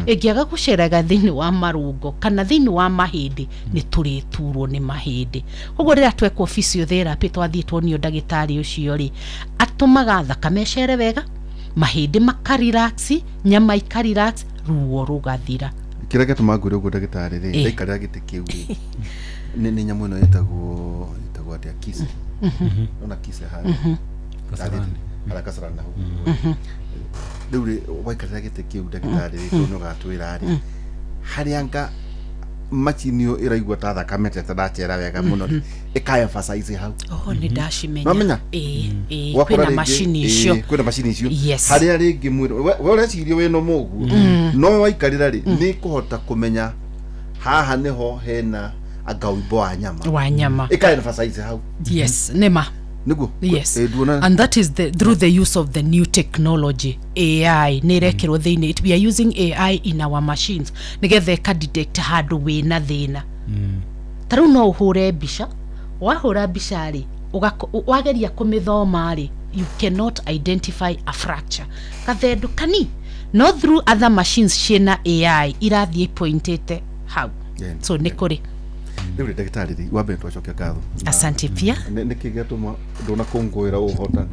ĩngĩaga gũcera wega thĩinĩ wa marũngo kana thĩinĩ wa mahĩndĩ, nĩ tũrĩturwo nĩ mahĩndĩ. Koguo rĩrĩa twekwo physiotherapy, twathiĩ tuonio ndagĩtarĩ ũcio rĩ, atũmaga thakame ĩcere wega, mahĩndĩ makarelax, nyama ikarelax, ruo rũgathira. Kĩrĩa gĩatũma ngwĩre ũguo, ndagĩtarĩ rĩ, ndaikarĩra gĩtĩ kĩu rĩ, nĩ nyamũ ĩno ĩtagwo atĩa, kise, ona kise harĩa. Kasarani. Harĩa Kasarani na hau. Rĩu rĩ, waikarĩra gĩtĩ kĩu, ndagĩtarĩ rĩ, tondũ nĩ ũgatwĩra rĩ, harĩa nga macini ĩyo ĩraigua ta thakame tete ndacera wega mũno rĩ, ĩka emphasize hau. Oh, nĩ ndacimenya. Wamenya? Ĩĩ, Wakora kwĩna rĩngĩ- macini icio. Kwĩna macini icio. Yes. Harĩa rĩngĩ mwĩrĩ we ũreciria wĩna mũguo, no waikarĩra rĩ, nĩ kũhota kũmenya haha nĩho hena anga ũimbo wa nyama. Wa nyama. Ĩka emphasize hau. Yes, nĩma. Nĩguo. Yes. Nduona. And that is through the use of the new technology, AI nä ĩrekĩrwo thĩinĩ. We are using AI in our machines nĩgetha ĩka detect handũ wĩna thĩna. Ta rĩu no ũhũre mbica, wahũra mbica rĩ, wageria kũmĩthoma rĩ, you cannot identify a fracture kathendu kani, no through other machines ciĩna AI irathiĩ pointĩte hau. So nĩ kũrĩ. Rĩu rĩ, ndagĩtarĩ rĩ, wa mbere twacokia ngatho. Asante pia. Nĩkĩ gĩatũma ndũnakũngũĩra ũhotani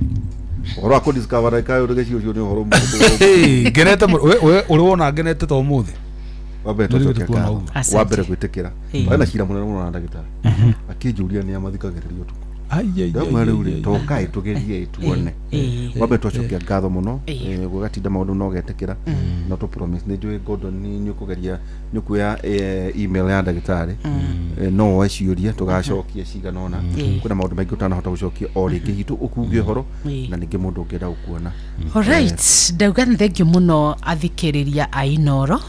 ũhoro wa kũdiscover ndagĩka ũyũ gĩcigo ũcio nĩ ũhoro mũhũthũ? Hey, ngenete mũno. We ũrĩ wona ngenete ta ũmũthĩ? Wa mbere Nĩ rĩu twacokia tuona ngatho. ũguo. Asante. Wa mbere gwĩtĩkĩra wena cira mũnene mũno na ndagĩtarĩ akĩnjũria nĩ amathikagĩrĩria ũtukũ. Ai, ai, Ndauma ai, rĩu ai, rĩ, ai. tokai tũgerie tuone. Wa mbere twacokia ngatho mũno. Gũgatinda maũndũ no getĩkĩra no tũ promise nĩ njũĩ Gordon nĩ ũkũgeria, nĩ ũkuoya email ya ndagĩtarĩ, no woe ciũria tũgacokia cigana ũna. Kwĩna maũndũ maingĩ ũtanahota gũcokia o rĩngĩ hitũ ũkunge ũhoro na ningĩ mũndũ ũngĩenda gũkuona. Alright, ndauga nĩ thengiũ mũno athikĩrĩria a Inoro.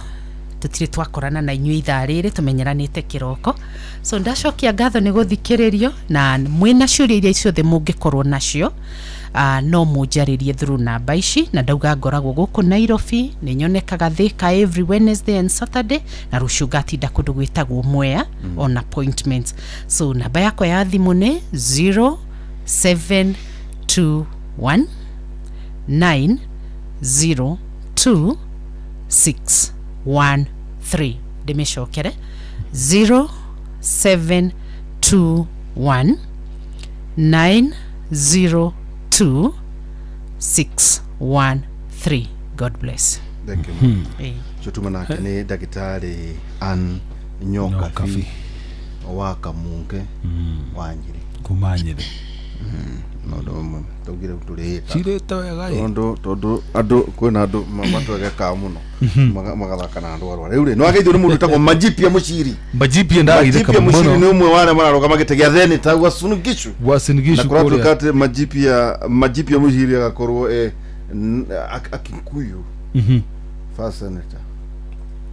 Tũtirĩ twakorana na inyuĩ ithaa rĩrĩ, tũmenyeranĩte kĩroko, so ndacokia ngatho nĩ gũthikĩrĩrio, na mwĩna ciũria iria ciothe mũngĩkorwo nacio, no mũnjarĩrie through namba ici. Na ndauga ngoragwo gũkũ Nairobi, nĩ nyonekaga Thika every Wednesday and Saturday, na rũciũ ngatinda kũndũ gwĩtagwo Mwea on appointments. So namba yakwa ya thimũ nĩ 0721 902 613. Ndĩmĩcokere, 0721 902 613. God bless. Thank you. Ũcio tuma nake nĩ ndagĩtarĩ Ann Nyokabi Nyokabi. Wa Kamunge wa Nyĩrĩ. Kuma Nyĩrĩ. Maũndũ mamwe taugire tũrĩĩta cirĩte wega ĩ. Tondũ andũ kwĩna andũ matwegekaga mũno magathaka na andũ arwaru. Rĩu rĩ, nĩ wageithio nĩ mũndũ wĩtagwo Majipia Mũciri. Majipia ndagithĩka Majipia Mũciri mũno. nĩ ũmwe wa arĩa mararũgama gĩtĩ gĩa theneta Uasin Gishu. Uasin Na Gishu kũratuĩka kũrĩa. atĩ Majipia Mũciri agakorwo Akikuyu first senator.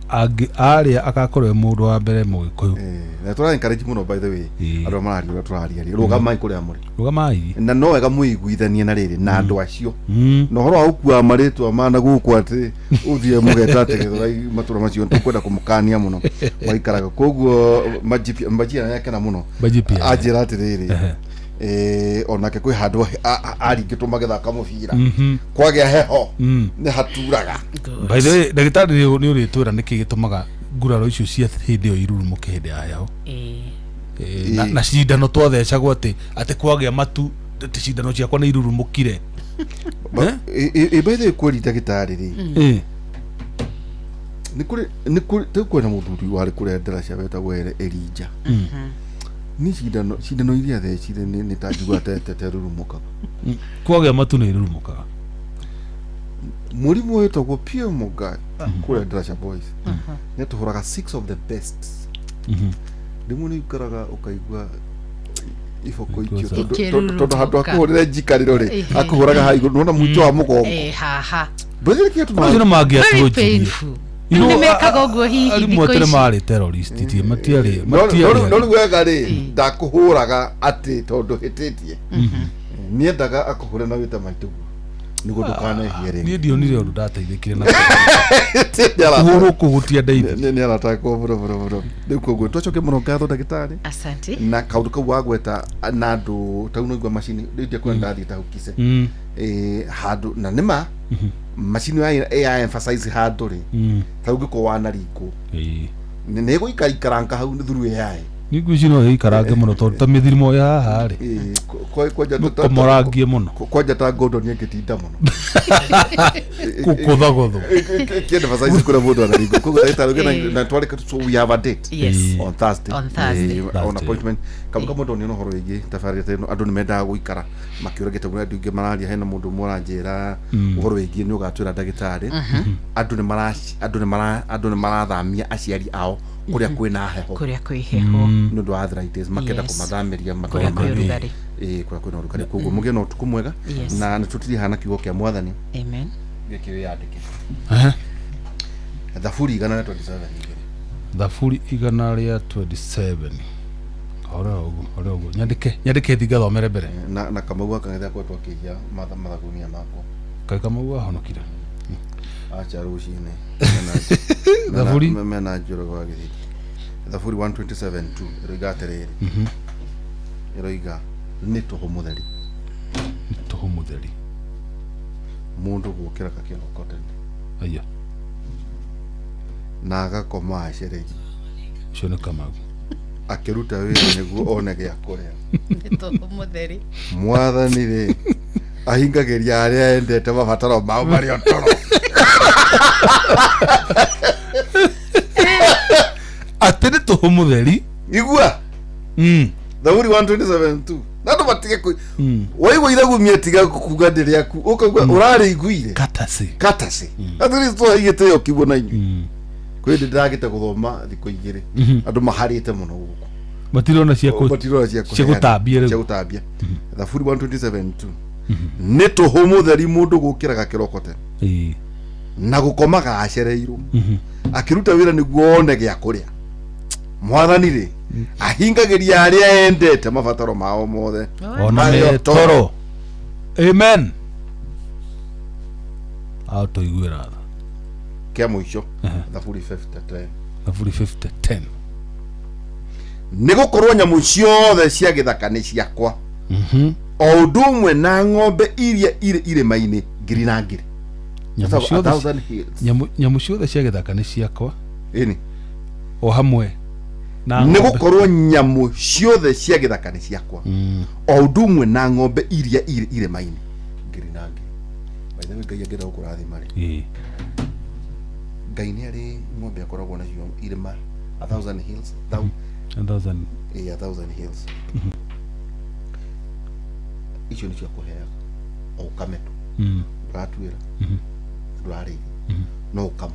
Arĩa agakorwo e mũndũ wa mbere mũgĩkũyũ. Na tũra encourage mũno, by the way, andũ arĩa mararia ũrĩa tũraria rĩ, rũgamai kũrĩa mũrĩ. Rũgamai. Na no wega mũiguithanie na rĩrĩ na andũ acio na ũhoro wa gũkua marĩtwa mana gũkũ atĩ ũthiĩ mũgeta atĩ Gĩthũrai matũra macio tũkwenda kũmũkania mũno maikaraga koguo. Majipia nĩakena mũno. Majipia. Anjĩra atĩrĩrĩ, onake kwĩ handũ aringĩtwo magĩthaka mũbira, kwagĩa heho nĩ haturaga. By the way, ndagĩtarĩ, nĩ ũrĩtwĩra nĩkĩ gĩtũmaga nguraro icio cia hĩndĩ ĩyo irurumũke hĩndĩ ya heho. Na cindano twathecagwo atĩ kwagĩa matu, atĩ cindano ciakwa nĩ irurumũkire. By the way, kweli ndagĩtarĩ rĩ, Eh. nĩ kũrĩ nĩ kũrĩ rĩu kwĩna mũthuri warĩ kũrĩa ndaraca wetagwo Elija. Nĩ cindano cindano iria thecire nĩ ta njigua terurumũkaga. Kwagĩa matu nĩ irurumũkaga. Mũrimũ wĩtagwo Pierre Mugai kũrĩa ndaraca boys nĩ atũhũraga six of the best. Rĩmwe nĩ ũikaraga ũkaigua iboko ikio tondũ handũ akũhũrĩre njikarĩro rĩ, akũhũraga ha igũrũ nona mũico wa mũgongo. Eh, haha. Bũthĩrĩ kĩa Acio nĩ tũma Very mangĩatuũnjirie. painful. Rĩu nĩ mekaga ũguo hihi Arimũ thikũ atene ici. marĩ terrorist ti matiarĩ no no matiarĩ rĩu wega rĩ, ndakũhũraga atĩ tondũ hĩtĩtie, niendaga akũhũre na wĩta maitũguo nĩguo ndũkanehie Niĩ rĩngĩ. ndionire ũndũ ndateithĩkire na kũhũrwo kũgũtia ndeithia. Nĩ aratakwo mũno mũno mũno. Rĩu koguo twacoke mũno ngatho ndagĩtarĩ. Asante. Na kaũndũ kau wagweta na andũ tau noigua macini rĩu ndiakwenda ndathiĩ ta hukise. Eh, handũ na nĩma macini ya emphasize handũ rĩ, ta ũngĩkorwo wanaringwo, nĩ ĩgũikaraikaranga hau through AI. Nĩ ngwĩciria no ĩikarange mũno tondũ ta mĩthirimo ya haha rĩ, Eh, kwanja komorangie mũno. Kwanja ta Gordon ĩngĩtinda mũno Kũgũthagũthwo. Kĩemphasize kũrĩa mũndũ anaringwo. Koguo ndagĩtarĩ ũngĩ na twarĩka, so we have a date. Yes. On Thursday. On Thursday. Eh, on Thursday. appointment kamwe kamwe ndonio na ũhoro wĩgiĩ tabarĩra ta ĩno, andũ nĩ mendaga gũikara makĩũragia ta andũ aingĩ mararia, hena mũndũ ũmwe ũranjĩra ũhoro wĩgiĩ nĩ ũgatwĩra ndagĩtarĩ, andũ nĩ mara andũ nĩ mara andũ nĩ marathamia aciari ao kũrĩa kwĩna heho. Kũrĩa kwĩ heho. Nĩ ũndũ wa arthritis, makenda kũmathamĩria Kũrĩa matũra kwĩ mangĩ. ũrugarĩ. Ĩĩ, kũrĩa kwĩna ũrugarĩ. Koguo mũgĩe na ũtukũ mwega. Yes. Na nĩ tũtiriĩ hana kiugo kĩa mwathani. Amen. Gĩkĩ wĩyandĩke, thaburi 127 igĩrĩ. Thaburi 127, ore ũguo, ore ũguo, nyandĩke nyandĩke thi ngathomere mbere. Na kamau akang'ethea kwetwo akĩiya mathagunia makwa. Kaĩ Kamau ahonokire? Acha rũcinĩ. Thaburi? Mena njũrũgo wa gĩthiti. Thaburi 127:2 ĩroiga atĩrĩrĩ, ĩroiga nĩ tũhũ mũtheri Nĩ tũhũ mũtheri mũndũ gũkĩra gakĩroko tene aya na agakoma acereire. Ũcio nĩ Kamau. Akĩruta wĩra nĩguo one gĩa kũrĩa. Nĩ tũhũ mũtheri. Mwathani rĩ, ahingagĩria arĩa endete mabataro mao marĩ o toro. Atĩ nĩ tũhũ mũtheri. Igua. Thaburi 127:2 na andũ matige kũ waigua ithagumia, tiga kuga ndĩ rĩaku, ũkaigua ũrarĩiguire. Katasi. Katasi atĩ twaigĩte ĩyo kiugo na inyuĩ kwĩ ndĩ ndĩragĩte gũthoma thikũ 2, andũ maharĩte mũno gũkũ. Matirona cia kũ Matirona cia cia gũtambia rĩu. Cia gũtambia. Thaburi 127:2, nĩ tũhũ mũtheri mũndũ gũkĩraga kĩroko tene Ĩĩ. na gũkomaga acereirwo akĩruta wĩra nĩguo one gĩa kũrĩa. Mwathani rĩ, ahingagĩria arĩa endete mabataro mao mothe ona marĩ o me toro. toro. Amen, atũiguĩra tha. Kĩa mũico, thaburi 50:10. Thaburi 50:10. Nĩ gũkorwo nyamũ ciothe cia gĩthaka nĩ ciakwa, o ũndũ ũmwe na ng'ombe iria irĩ irĩma-inĩ ngiri na ngiri. Nyamũ Ĩtagwo a ciothe thousand hills. Nyamũ ciothe cia gĩthaka nĩ ciakwa Ĩni. O hamwe na Nĩ ng'ombe. gũkorwo nyamũ ciothe cia gĩthaka nĩ ciakwa, o ũndũ ũmwe na ng'ombe iria irĩ irĩma-inĩ ngiri na ngiri. By the way, Ngai angĩenda gũkũrathima rĩ, Ngai nĩ arĩ ng'ombe akoragwo nacio irĩma, a thousand hills. A thousand. Eh, a thousand hills icio nĩ cia kũheaga o ũkame tu. Ndũratuĩra, ndũrarĩithia, no ũkama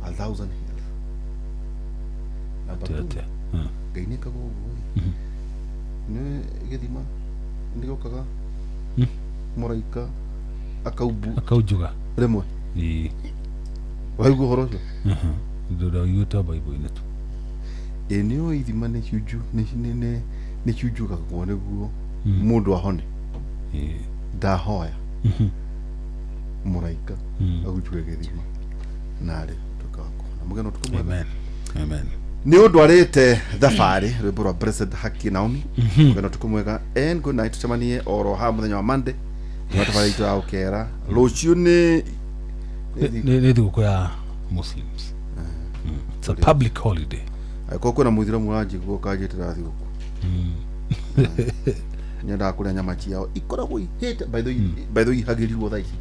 a thousand hills. Number Atĩa, two, atĩa? Ngai nĩ ekaga ũguo ĩ. Nĩ gĩthima nĩ gĩũkaga mũraika akaumbu Akaunjuga. Rĩmwe. Ĩĩ. Waigua ũhoro ũcio? Ndũraiguĩte baibũ-inĩ tu. Ĩ, nĩ ũĩ ithima nĩ ciunju nĩ ciunjugagwo nĩguo mũndũ ahone. Ndahoya mũraika agunjuge gĩthima narĩ tuĩka wa kũhona. Mũgeno ũtukũ mwega. Amen, amen. Nĩ ũndũ arĩte thabarĩ, rwĩmbo rwa Blessed Haki Naomi. Mũgeno ũtukũ mwega and good night. Tũcemanie oro haha mũthenya wa Monday nĩ tabarĩ itũ ya ũkera. Rũciũ nĩ Nĩ thigũkũ ya Muslims. It's a public holiday. Angĩkorwo kwĩna mũithĩramu ũranjigua ũkanjĩtĩra thigũkũ. Nyendaga kũrĩa nyama ciao ikoragwo ihĩte. By the way, ihagĩrirwo thaa ici.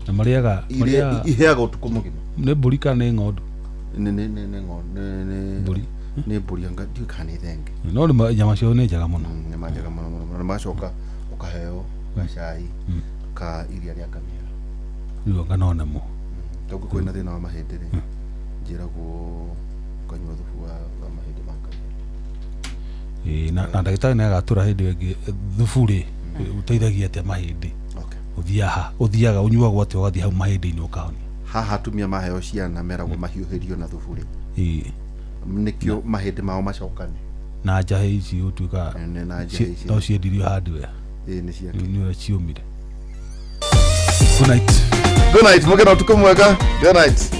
Na marĩaga Iria marĩaga iheaga ũtukũ mũgima. Nĩ mbũri kana nĩ ng'ondu? Nĩ Mbũri. Nĩ mbũri, anga ndiũĩ kana nĩ thenge. No nyama ciao nĩ njega mũno. Nyama njega mũno mũno mũno. Na magacoka ũkaheo gacai ka iria rĩa ngamĩra. Rĩu anga no nemo. Tondũ kwĩna thĩna wa mahĩndĩ rĩ, njĩragwo ũkanyua thubu wa mahĩndĩ ma ngamĩra. Ĩĩ, na ndagĩtarĩ nĩ agatũra hĩndĩ ĩyo ĩngĩ thubu rĩ ũteithagia atĩa mahĩndĩ. Ũthiaga ũthiaga ũnyuagwo atĩa, ũgathiĩ hau mahĩndĩ-inĩ ũkahonia. Haha atumia maheo ciana meragwo mahiũhĩrio na thubu rĩ, nĩkĩo mahĩndĩ mao macokane. Na njahĩ ici ũtuĩka Nĩ na njahĩ ici. No ciendirio hardware. Ĩĩ, nĩ ciake. Nĩ ũrĩa ciũmire. Good night. Good night, mũgĩra ũtukũ mwega. Good night.